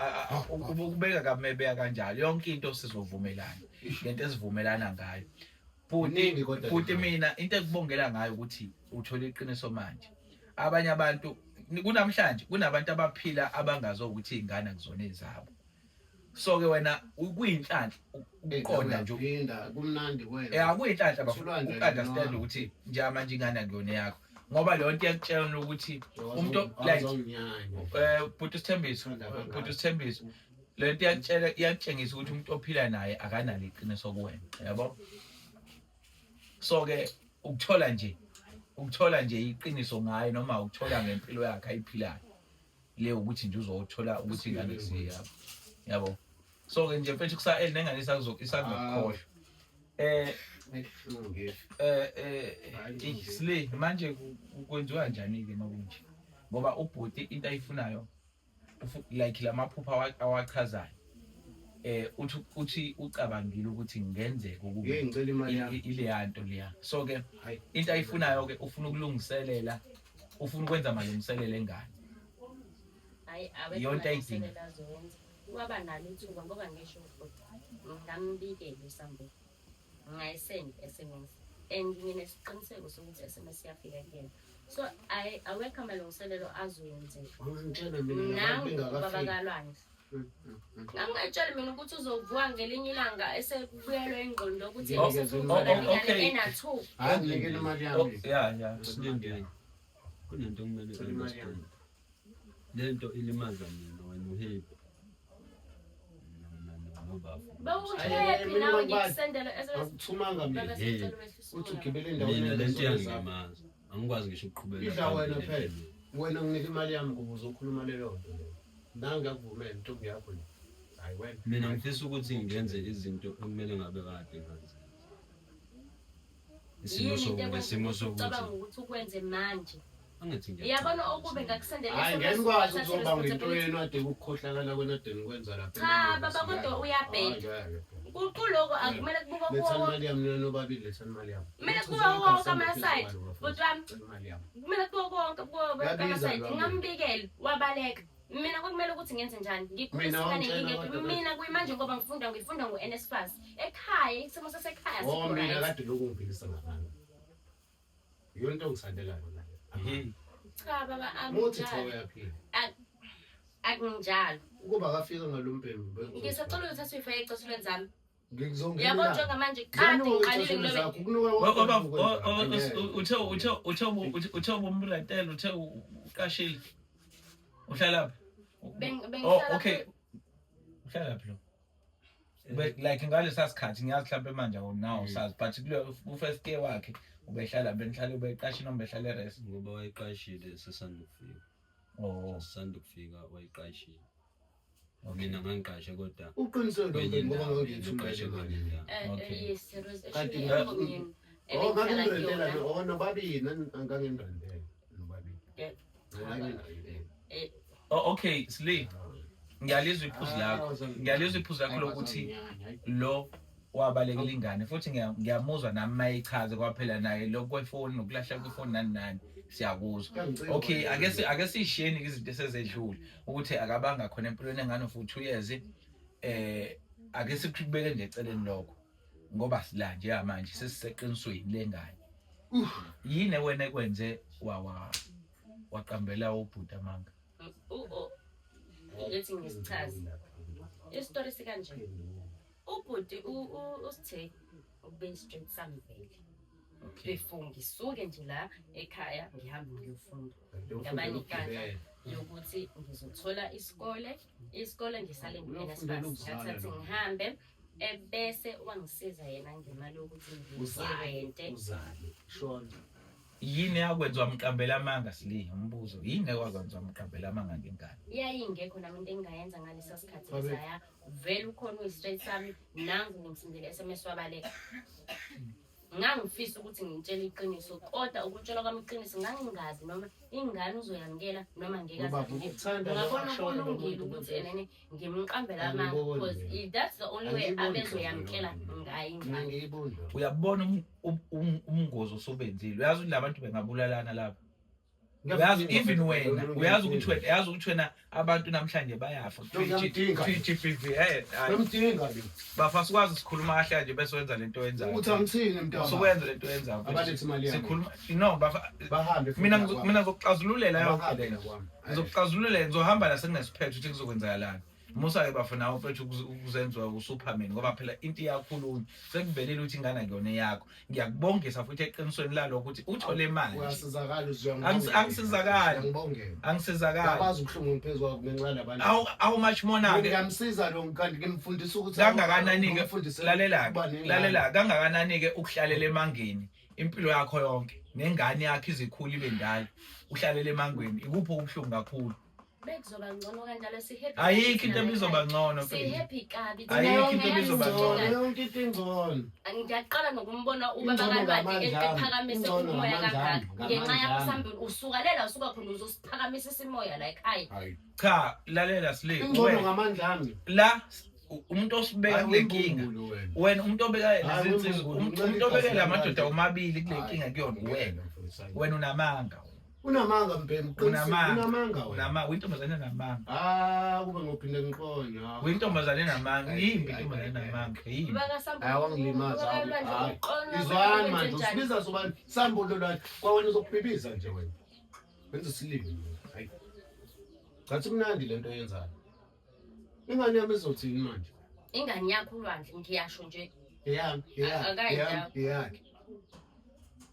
Ukubeka kamebeka kanjalo yonke into sizovumelana ngento esivumelana ngayo. Bhuti, Iningi kodwa bhuti le mali. mina into ekubongela ngayo ukuthi uthole iqiniso manje. Abanye abantu kunamhlanje kunabantu abaphila abangazi ukuthi izingane akuzona ezabo. So ke wena kuyinhlanhla ukuqonda nje. Uyaphinda kumnandi wena. Eh akuyinhlanhla bafo Usulwandle uku-understand noma. ukuthi njengamanje ingane akuyona yakho. Ngoba leyo nto iyakutshela ukuthi umuntu like awuzonginyanya. Bhuti Sithembiso, Uthanda kangaka. bhuti Sithembiso, le nto iyakutshela, iyakutshengisa ukuthi umuntu ophila naye akanalo iqiniso kuwena, yabo. So ke ukuthola nje iqiniso ngaye noma ukuthola ngempilo yakhe ayiphilayo le, ukuthi nje uzothola ukuthi ingane kusiyabo, yabo. So ke nje mfethu kusa nengane isazokukhohlwa Ebuhlungu ngifa. Sile manje kwenziwa kanjani ke makunje, ngoba ubhuti into ayifunayo like lamaphupha awachazayo, uthi ucabangile ukuthi kungenzeka ukube Hey, ngicela imali yami. ileya nto leya. So ke Hayi. into ayifunayo ke, ufuna ukulungiselela, ufuna ukwenza amalungiselelo engane. Hayi. Iyona into ayidinga. Awekho azowenza. Waba nalo ithuba ngoba ngisho ukuthi ngambikela uSambo, ngayisend SMS and nginesiqiniseko sokuthi SMS iyafika kuyena, so awekho amalungiselelo azoyenzeka. Ungitshela mina nabantu Nangu bengakafiki. ubaba kaLwandle. Ngangingayitsheli mina ukuthi uzovuka ngelinye ilanga esebuyelwe ingqondo ukuthi Oh, okay. ena-two. Hayi, nginikele imali Oh, yami. ya. Silindeni. Kunento okumele Cela imali yami. understand. Lento ilimaza mina, wena uhappy. Nobaba. Bewuhappy Mina nawe ngibani? ngikusendele SMS. Akuthumanga mina. Baba, sicela wehlise Uthi umoya. ugibele endaweni Mina lento engezona zakho. iyangilimaza. Angikwazi ngisho ukuqhubeka. Idla wena phambili phela. empilweni. Wena nginika imali yami kuba uzokhuluma leyo nto leyo. Nange ngiyakuvumela intombi yakho le. Hayi wena. Mina ngifisa ukuthi ngenze izinto ekumele ngabe kade ngazenza. Isimo Yini into sokuthi ekwenza isimo ukuthi sokuthi ucabanga ukuthi ukwenze manje? angithi Uyabona okube ngakusendela Hayi, SMS, ngeke nikwazi wathatha ukuzobanga into i-responsibility. yenu ade ukukhohlakala kwena ade nikwenza lapha. Cha, baba, kodwa uyabheda. Hayi, Kuloko akumele kubuka lethani kuwo. imali yami nina nobabili, lethani imali yami. Kumele kuwe wonke ama-side. Bhuti wami. Lethani imali yami. Kumele kuwo konke, kuwo wonke Kuyabiza ama-side. lokho. Ngingambikela wabaleka. Mina kwakumele ukuthi ngenze njani? Ngikhulisa Mina ingane wangitshela ngingedwa. kodwa. Mina kuyimanje ngoba ngifunda ngo-NSFAS. Ekhaya isimo sasekhaya Oh sikho mina right. kade lokhu ngiphikisa ngabanga. Iyonto engisandela yona le. Hey. Cha baba, Muthi cha akunjalo. uyaphila. Akunjalo. Ukuba akafika ngalombhemu. Ngisacela uyothatha uyifake ecathulweni zami. Ngikuzongena. Yabo njengamanje kade ngiqalile ngilobe. Uthe ubumrentela, uthe uqashile. Uhlalaphi? Oh, Bengihlala okay. Uhlalaphi lo? Like ngalesa sikhathi ngiyazi mhlawumbe manje awunawo sazi, but kulo ku first year wakhe ubehlala, benihlala, ubeqashile noma behlala e-res? Ngoba wayiqashile sesanda kufika. Oh. Sesanda kufika wayiqashile. Okay. Mina ngangiqashe kodwa Uqinisele kwenye ngoba indawo, ngangiyithumele ngiqashe imali. kwenye indawo. Okay. Yes, it was Kanti actually emngomeni. Oh, Ebengihlala ngangimrentela kuyona. oh nobabili ngangimrentela nobabili. Yeah. Ngangimrentela. Oh, okay, Sli. Ngiyalizwa iphuzu lakho. Ngiyalizwa iphuzu lakho lokuthi lo wabalekela ingane, futhi ngiyamuzwa nami mayichaze kwaphela naye lokhu kwefoni nokulahla kwefoni nani nani, siyakuzwa. Okay, ake sishiyeni izinto esezedlule ukuthi akabanga khona empilweni engane for 2 years. Ake sikubeke nje eceleni lokho ngoba sila nje manje sesiseqinisweni lengane. Yini wena ekwenze wawa waqambela ubhuti amanga? Ngithi ngisichaze. Isitori sikanje. Ubhuti usithe ube straight sami vele. Before ngisuke nje la ekhaya ngihambe ngiyofunda. Ngabanikana yokuthi ngizothola isikole ngisale Uyofundela nge-NSFAS. ukuzala Ngathathi lo. ngihambe ebese wangisiza yena ngemali yokuthi ngirente. Uzale. Shona. Yini yakwenza wamqambela amanga, Sli? Umbuzo, yini yakwenza wamqambela amanga ngengane? Yayingekho nami into engingayenza ngalesa sikhathi Babe. lesaya. Vele ukhona uyi-straight sami, nangu ngimsendele SMS wabaleka. Ngangifisa ukuthi ngimtshele iqiniso, kodwa ukutshelwa kwami iqiniso ngangingazi noma ingane uzoyamukela noma ngeke Ngoba azamukele. ukuthanda Ungabona ashona lo kulungile muntu ukuthi lo. enene ngimqambele amanga, Angiboni because mina. that's the only way Angiyiboni abezoyamukela nhlobo ngayo Mina ingane. ngiyiboni lo. Uyabona umngozi osubenzile, uyazi ukuthi labantu bengabulalana lapha. Uyazi even wena uyazi ukuthi wena uyazi ukuthi wena abantu namhlanje bayafa Ngiyamdinga. GBV eh hayi. Ngiyamdinga lo. Bafa sikwazi sikhuluma kahle nje bese wenza lento oyenzayo. Ukuthi angithini mntwana. Usukwenza lento oyenzayo. Abalethe imali yami. Sikhuluma no bafa Bahambe futhi mina nakwami. mina ngizokuxazululela yonke Abahambe lento. nakwami. Ngizokuxazululela ngizohamba la sekunesiphetho ukuthi kuzokwenzakalani. Musa-ke bafo nawe mfethu ukuzenziwa uSuperman ngoba phela into iyakhulunywa sekuvelile ukuthi ingane akuyona eyakho. Ngiyakubongisa futhi eqinisweni lalokho ukuthi uthole imali. Uyasizakala uzwa Angisizakali. Ngibongela. Angisizakali. Yabazi ubuhlungu ngiphezu kwakho ngenxa yalabantu. How much more na-ke Ngiyamsiza lo kanti ngimfundisa ukuthi kangakanani-ke ngimfundise lalela ukuba nengane. lalela kangakanani-ke ukuhlalela emangeni impilo yakho yonke nengane yakho izikhulu ibe ndala uhlalela emangweni ikuphi okubuhlungu kakhulu. Bekuzoba ngcono kanjalo si-happy. Ayikho into ebizoba ngcono mfethu. Si-happy kabi. Ayikho into ebizoba ngcono. Yonke into ingcono. Ngiyaqala ngokumbona ubaba Ingcono kaLwandle ngamandla ami, ephakamise ingcono umoya ngamandla kangaka. ami, Ngenxa ngamandla yakho ami. Sambuli usuka lela usuka khona uzosiphakamisa isimoya la ekhaya. Hayi. Cha lalela Sli. Ingcono Wena ngamandla ami. la umuntu osibeka Hayi, kule nkinga uyimbumbulu wena. wena umuntu obeka Hayi, lezi nsizwa uyimbumbulu. umuntu Uncela obeka igazi la madoda lamanje. omabili kule Hayi, nkinga kuyona wena. mfowethu, hayi. Wena unamanga. Unamanga mbhemu, qinisile, Unamanga. unamanga wena. Unamanga uyintombazane enamanga. Ah, kube ngophinde ngiqonye. Uyintombazane enamanga. Hayi, Yimbi hayi, intombazane hayi, enamanga. Yimbi. Ubaba kaSambuli. Hayi wangilimaza. Ubaba kaLwandle Hayi. uqonwa Izwani ukuthi manje wenzenjani. usibiza sobani? Sambulo lwakhe. Kwawena uzokubhibiza nje wena. Wenza isilimi. Hayi. Ngathi kumnandi lento oyenzayo. Ingane yami izothini manje? Ingane yakho uLwandle ngiyasho nje. Eyami, eyakhe, Akayindawo. eyami, eyakhe.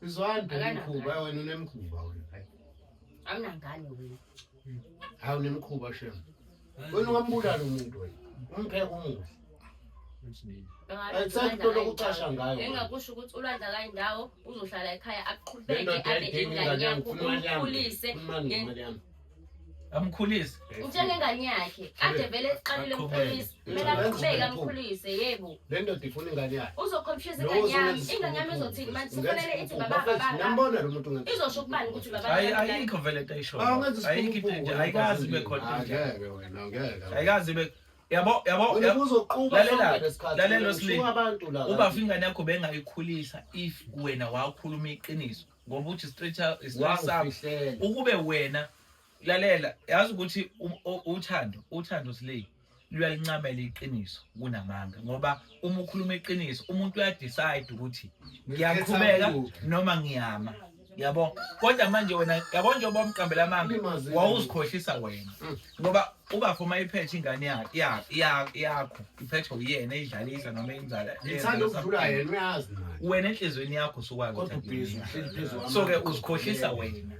Izwani phela Akanangane. imikhuba, wena unemikhuba wena. Hayi. Awunangane wena. Hayi unemikhuba shem. Wena ungambulala umuntu wena. Umpheke umuhle. Ayisekho into lokucasha ngayo. Engakusho ukuthi uLwandle akayindawo uzohlala ekhaya aqhubeke Lendoda abe ayidingi ingane ingane yami, yakho ufuna imali yami. umkhulise Ufuna imali yami. Amkhulise. njengengane yakhe. Kade vele eqalile Aqhubeke. emkhulise. Kumele aqhubeke amkhulise yebo. Le ndoda ifuna ingane yakhe. Uzoconfuse Lo ingane yami. uzongenza Ingane yami isiphukuphuku. izothini manje Ungenza sekufanele ithi isiphukuphuku. baba Bafethu, baba. Ngiyambona lo muntu ungenza Izosho kubani ukuthi baba Hayi baba. ayikho vele into ayishoyo. Ah, ungenza Ayikho into isiphukuphuku enje wena, ayikazi ibe Bafethu. khona into enje. Angeke wena, angeke. Ayikazi ibe yabo yabo Wena yabo- uzoquba Lalela, sonke lesikhathi. lalela Wena Sli. usuka abantu la. Uba ingane yakho bengayikhulisa if wena wakhuluma iqiniso ngoba uthi straight up straight up Wangifihlela. ukube wena lalela yazi ukuthi uthando Sli luyalincamela iqiniso kunamanga ngoba uma ukhuluma iqiniso umuntu uyadecide ukuthi ngiyaqhubeka noma ngiyama yabo kodwa manje wena yabo njengoba umqambela amanga Ulimazile. wawuzikhohlisa wena Mm. ngoba uba uma iphethe ingane yakho iphethwe uyena eyidlalisa noma eyinzala Ngithanda ukudlula yena uyazi naye. wena enhliziyweni yakho usukwazi Kodwa ukuthi ubhizi akuyona. uhleli phezu kwamanga. So ke uzikhohlisa wena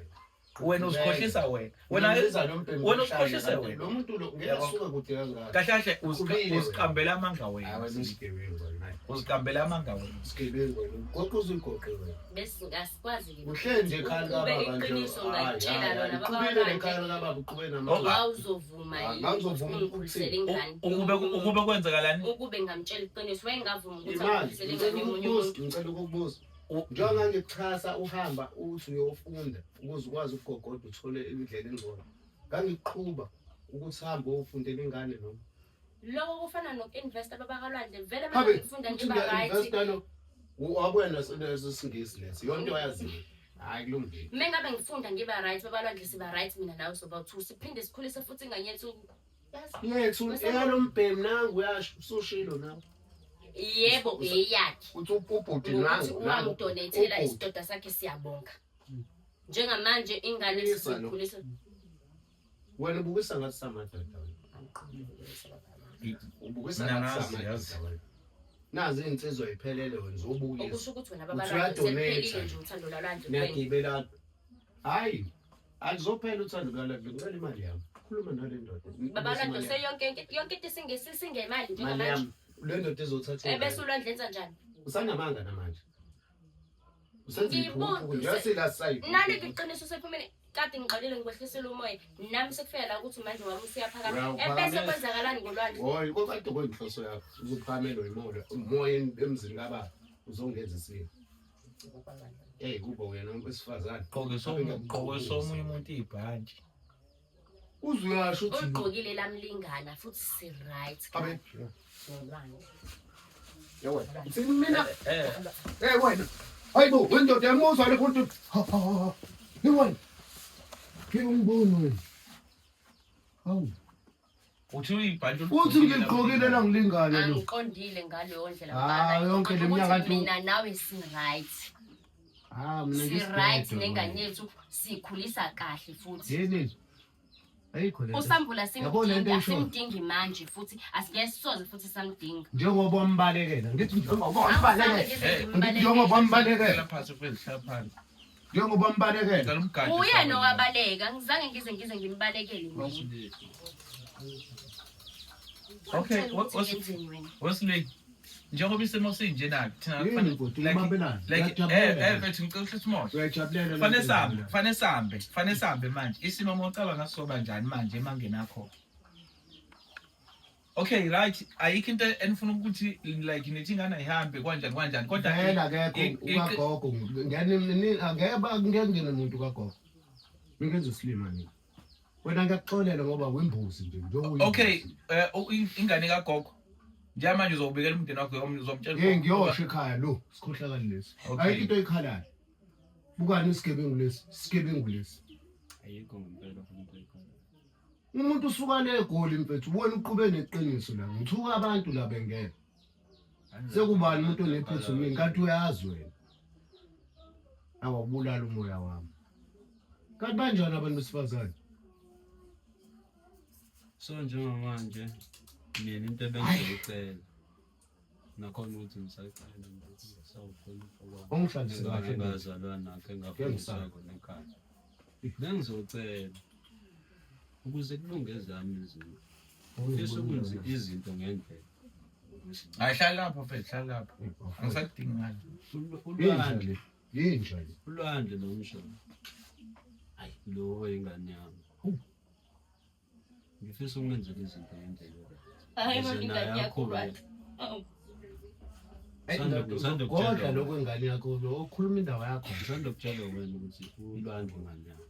wena uzikhohlisa wena wena Ngimbiza lo mbhemu wena ngomhlanje uzikhohlise kanti wena. Lo muntu lo ngeke Yabo. asuke kude kangaka. Kahle kahle Ukhulile wena. uziqambela amanga Hayi wena wena usigebengu wena. Hayi, uziqambela amanga wena Usigebengu wena. Ugoqa uzigoqe wena. Besingasikwazi ke. Uhleli nje ekhaya Ukube likababa nje. iqiniso Hayi, ngakutshela hayi, lona baba Uqhubile kaLwandle. ekhaya likababa uqhube Oh, namanga. Wawuzovuma Ah, yini ngangizovuma ukuthi ungikhulisele ingane? Ukube kwenzakalani Ukube ngamtshela iqiniso wayengavuma ukuthi Imali, angikhulisele ngicela ingane yomunye ukukubuza, umuntu. ngicela ukukubuza. Njengoba ngikuxhasa uhamba uthi uyofunda ukuze ukwazi ukugogoda uthole indlela engcono. Ngangikuqhuba ukuthi uhambe uyofundela ingane noma. Lokho kufana noku-investa baba kaLwandle vele Habe, mangifunda uthi ngiba right. ngiya-investa lo. Wakwena sesingisi lesi. Yonke oyaziyo. Hayi kulungile. Mengabe ngifunda ngiba right baba Lwandle siba right mina nawe soba two siphinde sikhulise futhi ingane yethu. Yazi? Yethu eyalombhemu nangu uyasho usushilo nawe. Yebo eyakhe. Uthi ubhuti Ngokuthi nangu nangu. wangidonethela ubhuti. isidoda sakhe siyabonga. Njengamanje ingane Khulisa lo. sizoyikhulisa. Wena ubukisa ngathi samadoda wena. Ubukisa Mina ngathi ngazi, yazi. samadoda wena. Nazi iy'nsizwa y'phelele wena uzobukisa. Okusho ukuthi wena baba Uthi Lwandle uyadonate. seliphelile nje uthando lwaLwandle kuwena. Niyagibelana. Hayi, alizophela uthando lukaLwandle. Ngicela imali yami. Khuluma nale ndoda. Baba Lwandle seyonke yonke into singemali Imali njengamanje. yami. Le ndoda izothatha Ebese ingane. uLwandle enza njani? Usanamanga namanje. Usenza Ngibuze. iphuphu nje sila sayi. Naliphi iqiniso sephumile kade ngiqalile ngikwehlisela umoya nami sekufika la ukuthi manje wami usuyaphakama Uyawuphakamisa. ebese kwenzakalani ngolwandle Hoyi, kokade kuyinhloso yakho. Uzophamelwa yimoya, umoya emzini kababa uzongenza isimo. Hey, kuba wena wesifazane. Gqoke somunye umuntu ibhantshi. Uze uyasho uthi uligqokile lamlingana futhi si-right Abe. ngolwandle Ya wena. Uthini mina? Eh Hey wena. Hayibo, wendoda yamuzwa le kuntu. Ha ha ha. Ni wena. Ngeke ungibone wena. Hawu. Uthi uyibhantshi Uthi ngiligqokile la ngilingane lo. Angiqondile ngaleyo ndlela Ah, mfana. yonke le Ngiqonde minyaka ukuthi nto- mina nawe si-right. Ah, mina Si-right nengane yethu siyikhulisa kahle futhi. Yini? Ayikho le. Usambula Yabo le nto simdinga, eyishoyo. simdingi manje futhi asingeke sisoze futhi samdinga. Njengoba wambalekela, ngithi njengoba Angizange wambalekela. ngize Eh, ngimbalekele. Njengoba wambalekela, Hlala phansi mfethu, hlala phansi. njengoba wambalekela. Ngicela umgade. Uyena owabaleka, ngizange ngize ngimbalekele mina. Okay, Wangitshela ukuthi ngenzeni wena. Wesley, njengoba isimo sinje na thina Yini kufanele- bhuti, like ubambelani? like Uyajabulela. mfethu ngicela uhlise umoya. Uyajabulela. le Fanele nto sambe, yenzayo. fanele sambe, fanele sambe manje. Isimo uma ucabanga soba njani manje emangenakho. Okay, right. Ayikho into enifuna ukuthi like nithi ingane ayihambe kanjani kanjani kodwa Vele akekho ukagogo. Ngene angeke ngeke ngene umuntu kagogo. Ngingenza usilima nina. Wena ngiyakuxolela ngoba wimbuzi nje njengoba Okay, ingane kagogo. Njengamanje uzobikela umndeni wakho uzomtshela. Hey ngiyosho ekhaya lo sikhohlakali lesi. Okay. Ayikho into oyikhalayo. Bukani isigebengu lesi, isigebengu lesi. Ayikho ngempela futhi into ekhona. Umuntu usuka le eGoli mfethu, wena uqhube neqiniso la. Ngithuka abantu la bengena. Sekubani umuntu onephuthu mina kanti uyazi wena. Awubulala umoya wami. Kanti banjani abantu besifazane? So njengamanje mina into ebengizoyicela nakhona ukuthi ngisacela ukuthi ngisawukhona umfowabo. Ungihlalise kahle nje. Engazalwa nakho engafundiswa khona ekhaya. Bengizocela ukuze kulunge ezami izinto. Ngifisa ukwenza izinto ngendlela. Hayi hlala lapho mfethu, hlala lapho. Angisakudingi ngale. Yinja Ulwandle, le. Yinja le. ulwandle lo mshana. Hayi lo oyingane yami. Ngifisa ukumenzela izinto ngendlela. Hayi Ukuze mama ingane naye yakho akhule. right. Oh. Ngisanda Kodwa kutshela lokho ingane yakho lo okhuluma indaba yakho. ngisanda kutshela wena ukuthi ulwandle ingane yami.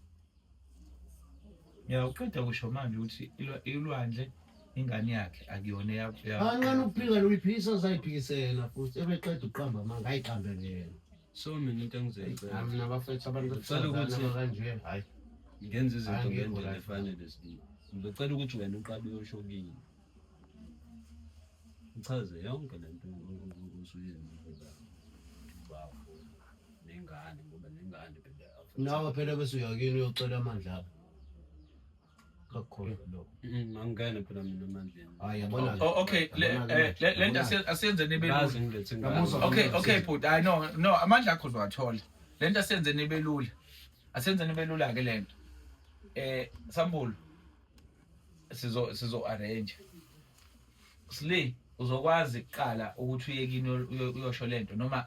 Ngiyawuqeda kusho manje ukuthi ilwandle ingane yakhe akuyona yakho. Anqena ukuphika lo uyiphikisa uzayiphikisela futhi ebeqeda ukuqamba amanga ayiqambele yena. So mina into engizoyicela Hayi mina bafethu abantu Ngicela besifazane ukuthi- abakanje hayi. ngenze izinto Angikho ngendlela right. efanele sibili. Ngizocela ukuthi wena uqale uyosho kimi. Uchaze yonke le nto usuyenzile la. Bafo nengane ngoba nengane phela Nawe phela bese uyakini uyocela amandla akho. Kakukhohlwa lokho. Angingene phela mina emandleni. Hayi yabona. Oh, okay, le nto asiyenzeni ibe lula. Ngaze ngilethe ingane. Ngamuzwa. Okay, okay bhuti, hayi no, no, amandla akho uzowathola. Le nto asiyenzeni ibe lula. Asiyenzeni ibe lula ke le nto. Sambulo sizo arrange. Sli uzokwazi kuqala ukuthi uye kini uyosho lento noma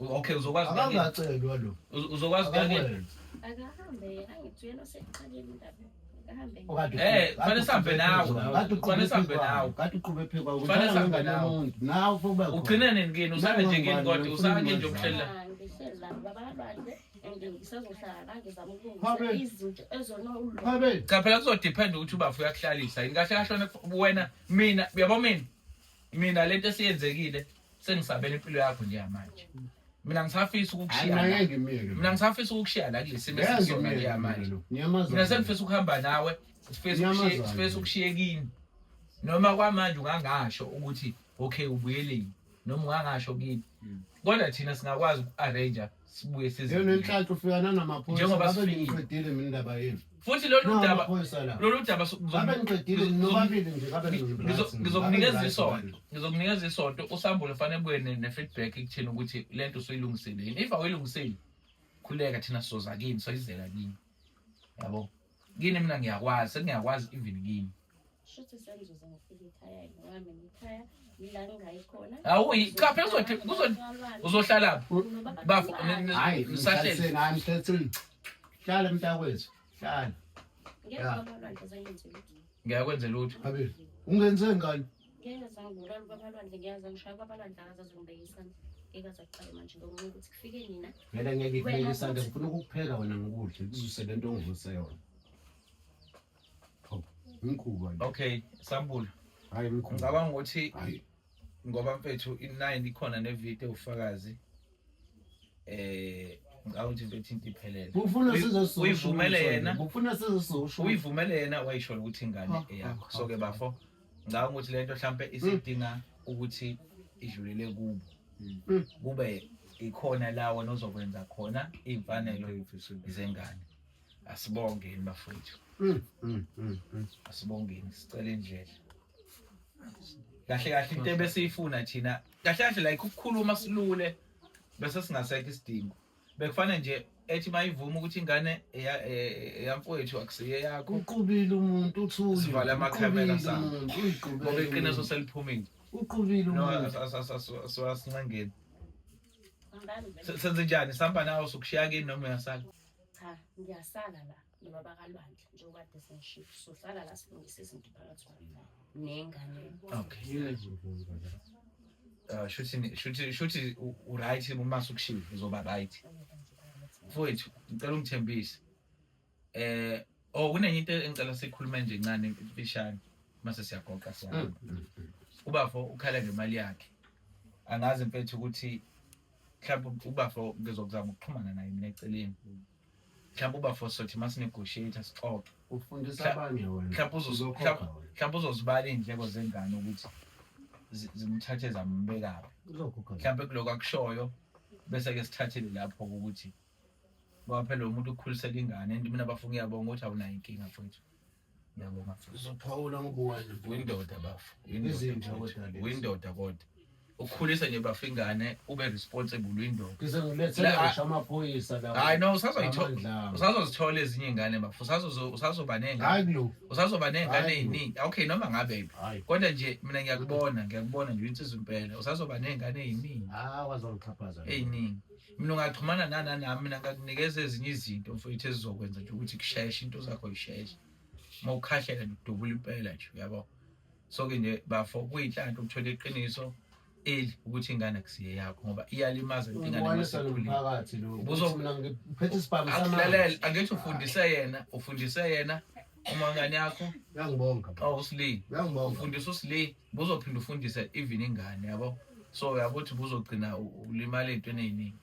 okay uzokwazi ukuya kini. Akangacelwa lo. Uzokwazi ukuya kini. Akakwenzi. Akahambe yena angithi uyena oseqalile indaba. Akahambe. Okade Kufanele sihambe nawe. Kade uqhube Kufanele sihambe phezu nawe. kwayo. Kade uqhube phezu kwayo. Kufanele Udlala sihambe ngengane nawe. yomuntu. Nawe futhi ube khona. Ugcine nini kini? Usake nje kini kodwa usake nje ukuhlela. Ah, ngihleli la baba kalwandle and ngisazohlala la ngizama ukulungisa Habe. izinto ezonolwa. Habe. Cha phela kuzodepend ukuthi ubafu uyakuhlalisa yini kahle kahle wena mina uyabo mina lento esiyenzekile sengisabela impilo yakho njengamanje. Mina ngisafisa Hayi ukukushiya mina la. ngeke ngimyeke. Mina ngisafisa ukukushiya la kulesi simo Ngeke esikusona ngimyeke njengamanje. mina lo. Ngiyamazi. Mina sengifisa ukuhamba nawe, sifisa Ngiyamazi ukushiya sifisa ukushiye kini. Noma kwamanje ungangasho ukuthi okay ubuyeleni noma ungangasho kini. Kodwa thina singakwazi uku-arrange sibuye size. Yena nenhlanhla ufika nanamaphoyisa. Njengoba Ngabe sifikile. ngiqedile mina indaba yenu. Futhi lolu Nawo daba amaphoyisa la. lolu daba Ngabe ngiqedile nobabili nje ngabe ngizokunikeza isonto ngizokunikeza isonto uSambulo fanele buye ne-feedback ekutheni ukuthi lento usuyilungisile yini. If awuyilungisile khuleka thina sizoza kini soyizela kini yabo kini. Mina ngiyakwazi sengiyakwazi even kini. Shuthi sengizoze ngifike ekhaya ngoba mina ekhaya yila ngingayi khona. Awuyi cha phela uzohlala phi bafo Hayi nisahleli ngihlaliseni hayi ngihlaliseni. Hlala mntakwethu. Hlala. Ngeke baba lwandle zangenze lutho. Ngiyakwenza lutho. Habe. Ungenze ngani? Ngeke zangibulala ubaba lwandle, ngeke zangishaya ubaba lwandle, akazaze ngibeke isandla. Ngeke aze aqale manje ngoba ukuthi kufike nina. Vele ngeke Wena ikubeke isandla futhi- ngifuna ukukupheka wena ngokudla kuzuse lento ongivuse yona. Hawu, imkhuba le. Okay Sambulo, Hayi imkhuba. ngicabanga ukuthi Hayi. ngoba mfethu i-9 ikhona nevideo ufakazi Ngicabanga ukuthi into ethinta iphelele. Ufuna size Uyivumele yena. Ufuna size sosho. Uyivumele yena wayisho ukuthi ingane Ha, eyakho. ha, So ke ha. bafo, ngicabanga ukuthi lento mhlambe isidinga ukuthi idlulele kubo. Kube ikhona la wena ozokwenza khona iy'mfanelo zengane. Asibongeni bafowethu. Asibongeni, sicela indlela. Kahle kahle into ebesiyifuna thina, kahle kahle like ukukhuluma silule bese singasekho isidingo. Bekufanele nje ethi mayivuma ukuthi ingane eyamfowethu akusiye yakho. Uqubile umuntu uthule. Sivale amakhamera Uqubile sami. umuntu, uyiqubele Ngoba iqiniso umuntu. seliphumile. Uqubile No, umuntu. asincengeni. Senze njani? Sihamba nawe sokushiya kini noma uyasala? Cha, ngiyasala la nobaba kaLwandle njengoba kade sengishilo. Sohlala la silungise izinto phakathi kwami nengane. Okay. Shuthi u-right uma sukushiya uzoba right. Mfowethu, ngicela ungithembise. Oh, kunenye into engicela sikhulume nje encane imfishane mase siyagoqa siyahamba. Ubafo ukhala ngemali yakhe. Angazi mfethu ukuthi mhlawumbe ubafo ngizokuzama ukuxhumana naye mina eceleni. Mhlawumbe ubafo sothi masinegotiate sixoxe. Ufundisa abanye wena. Mhlawumbe Uzokhokha wena. mhlawumbe uzozibala iy'ndleko zengane ukuthi zimthathe zambekaphi. Uzokhokha. Mhlawumbe kuloko akushoyo bese-ke sithathele lapho ukuthi ngoba phela lo muntu ukukhulisela ingane and mina bafo ngiyabonga ukuthi awunayo inkinga mfowethu. Ngiyabonga mfowethu. Uzophawula ngoba wena. Uyindoda bafo. Uyindoda Izinja mfowethu. kodwa lezi. Uyindoda kodwa. Ukhulisa nje bafo ingane ube responsible, uyindoda. Ngize ngilethele ngisho amaphoyisa la. Hayi no, Amandla. usazozithola ezinye iy'ngane bafo. Usazoba ney'ngane. Hayi kulo. Usazoba ney'ngane Hayi. ey'ningi. Okay, noma ngabe Hayi. kodwa nje mina ngiyakubona nje uyinsizwa impela. Usazoba ney'ngane ey'ningi. Ah, wazongixhaphaza. Ey'ningi. Mina ungaxhumana nami mina ngakunikeza ezinye izinto mfowethu ezizokwenza nje ukuthi kusheshe into zakho isheshe. Uma ukhahlela nje udubula impela nje, uyabo. So-ke nje bafo kuyinhlanhla ukuthola iqiniso eli ukuthi ingane akusiye yakho ngoba iyalimaza into ingane Uwanisa masekhulile. nomphakathi lo. Mina ngiphethe isibhamu Akulalele, angithi ufundise yena uma ngane yakho Uyangibonga. oh uSli. Uyangibonga. Ufundise uSli, buzophinda ufundise even ingane, yabo. So uyabo ukuthi buzogcina ulimala ey'ntweni ey'ningi.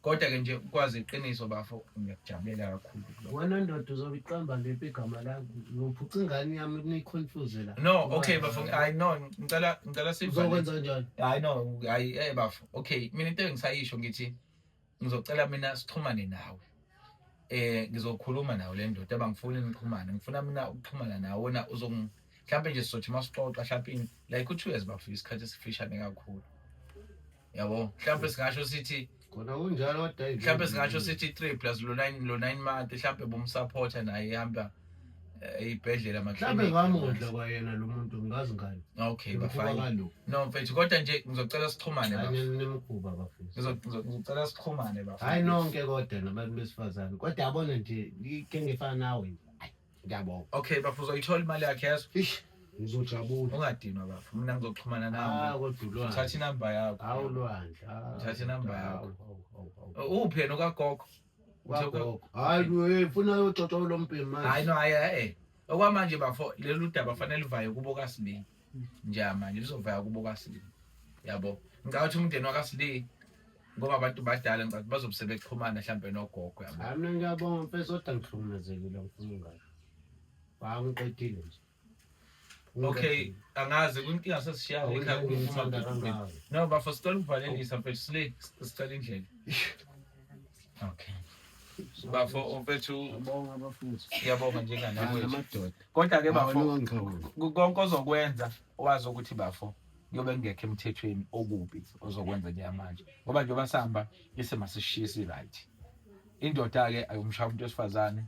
Kodwa-ke nje ukwazi iqiniso bafo ngiyakujabulela kakhulu kulokho. Wena ndoda uzobe iqamba lephi igama lakho? Ngophuca ingane yami niyiconfuse la. No, okay bafo, hayi no, ngicela sivale. Uzokwenza kanjani? Hayi no, hayi bafo. Okay, mina into engisayisho ngithi ngizocela mina sixhumane nawe. Ngizokhuluma nawe le ndoda abangifuni nixhumane. Ngifuna mina ukuxhumana nawe wena uzong mhlawumbe nje sizothi masixoxa mhlawumbe like u2 years bafo isikhathi esifishane kakhulu. Yabo, mhlawumbe singasho sithi Khona kunjalo kodwa mhlawumbe singasho sithi 3 plus lo 9 month mhlawumbe bomsupporta naye ihamba eyibhedlela Mhlawumbe ngamudla kwayena lo muntu ngazi ngani. Okay, bafine. No mfethu kodwa nje ngizocela sixhumane bafo. Nemkhuba bafethu. Ngizocela sixhumane bafo. Hayi nonke kodwa nabantu besifazane. Kodwa yabona nje ke ngifana nawe nje. Hayi ngiyabonga. Okay bafo uzoyithola imali yakhe yazo. Ish ngizojabula. Ungadinwa bafo. Mina ngizoxhumana Ah nawe. kodwa ulwandle. Uthatha inamba yakho. Hawu ulwandle. Uthatha inamba yakho. Uphi yena ukagogo? Kwagogo. Hayi ufuna uyotshotsha lo mbhemu manje. Hayi no hayi. Okwamanje bafo lelu daba fanele livaye kubo kaSli. Nje manje lizovaya kubo kaSli. Yabo. Ngicabanga ukuthi umndeni wakaSli ngoba abantu badala ngicabanga bazobe sebexhumana mhlambe nogogo yabo. Hayi mina ngiyabonga mfethu kodwa ngihlukumezekile ngifuna ungasho. Hayi ngiqedile nje. Okay, angazi kunkinga sesishiya ekhaya Ngithanda kangaka. No bafo sicela ukuvalelisa mfethu Sli sicela indlela. Okay. Bafo mfethu Ngiyabonga bafethu. ngiyabonga njenganawe. Amadoda. Kodwa ke bafo Bafo. konke ozokwenza wazi ukuthi bafo kuyobe kungekho emthethweni okubi ozokwenza njengamanje ngoba njengoba sihamba isimo sishiye right. Indoda ke ayomshaya umuntu wesifazane.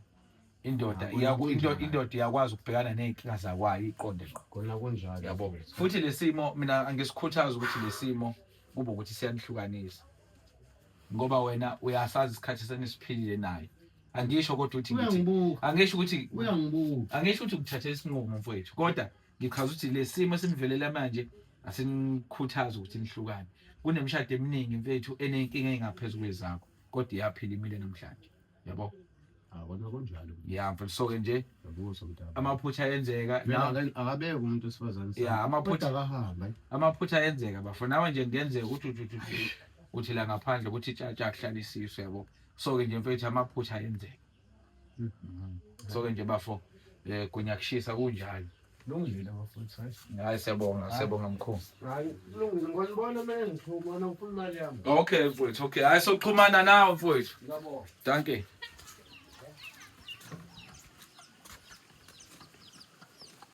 Indoda indoda iyakwazi ukubhekana nezinkinga zakwayo iqonde ngqo. Khona kunjalo. Yabo. Futhi lesimo mina angisikhuthaza ukuthi lesimo kube ukuthi siyanihlukanisa. Ngoba wena uyasazi isikhathi senisiphilile naye. Angisho kodwa ukuthi ngithi Uyangibuka. angisho ukuthi Uyangibuka. angisho ukuthi ukuthathela isinqumo mfowethu kodwa ngichaza ukuthi lesimo esinivelela manje asinikhuthaza ukuthi nihlukane. Kunemishado eminingi mfethu enenkinga engaphezulu kwezakho kodwa iyaphila imile namhlanje. Yabo. Ah kona kunjalo. Ya mfethu so ke nje Yabuza mntaka. amaphutha ayenzeka Mina akabeke umuntu wesifazane. Ya, amaphutha- Kodwa akahamba. Amaphutha ayenzeka bafo nawe nje kungenzeka ukuthi Uthi la ngaphandle ukuthi tshatsha kuhlalisiswe yabo. So ke nje mfethu amaphutha ayenzeka. So ke nje bafo gunya kushisa kunjalo. Lungile bafowethu, hayi. Hayi siyabonga, siyabonga mkhulu. Hayi, kulungile ngonibona uma ngiphuma, wena ufuna imali yami. Okay mfowethu, okay. Hayi soxhumana nawe mfowethu. Ngiyabonga. Dankie.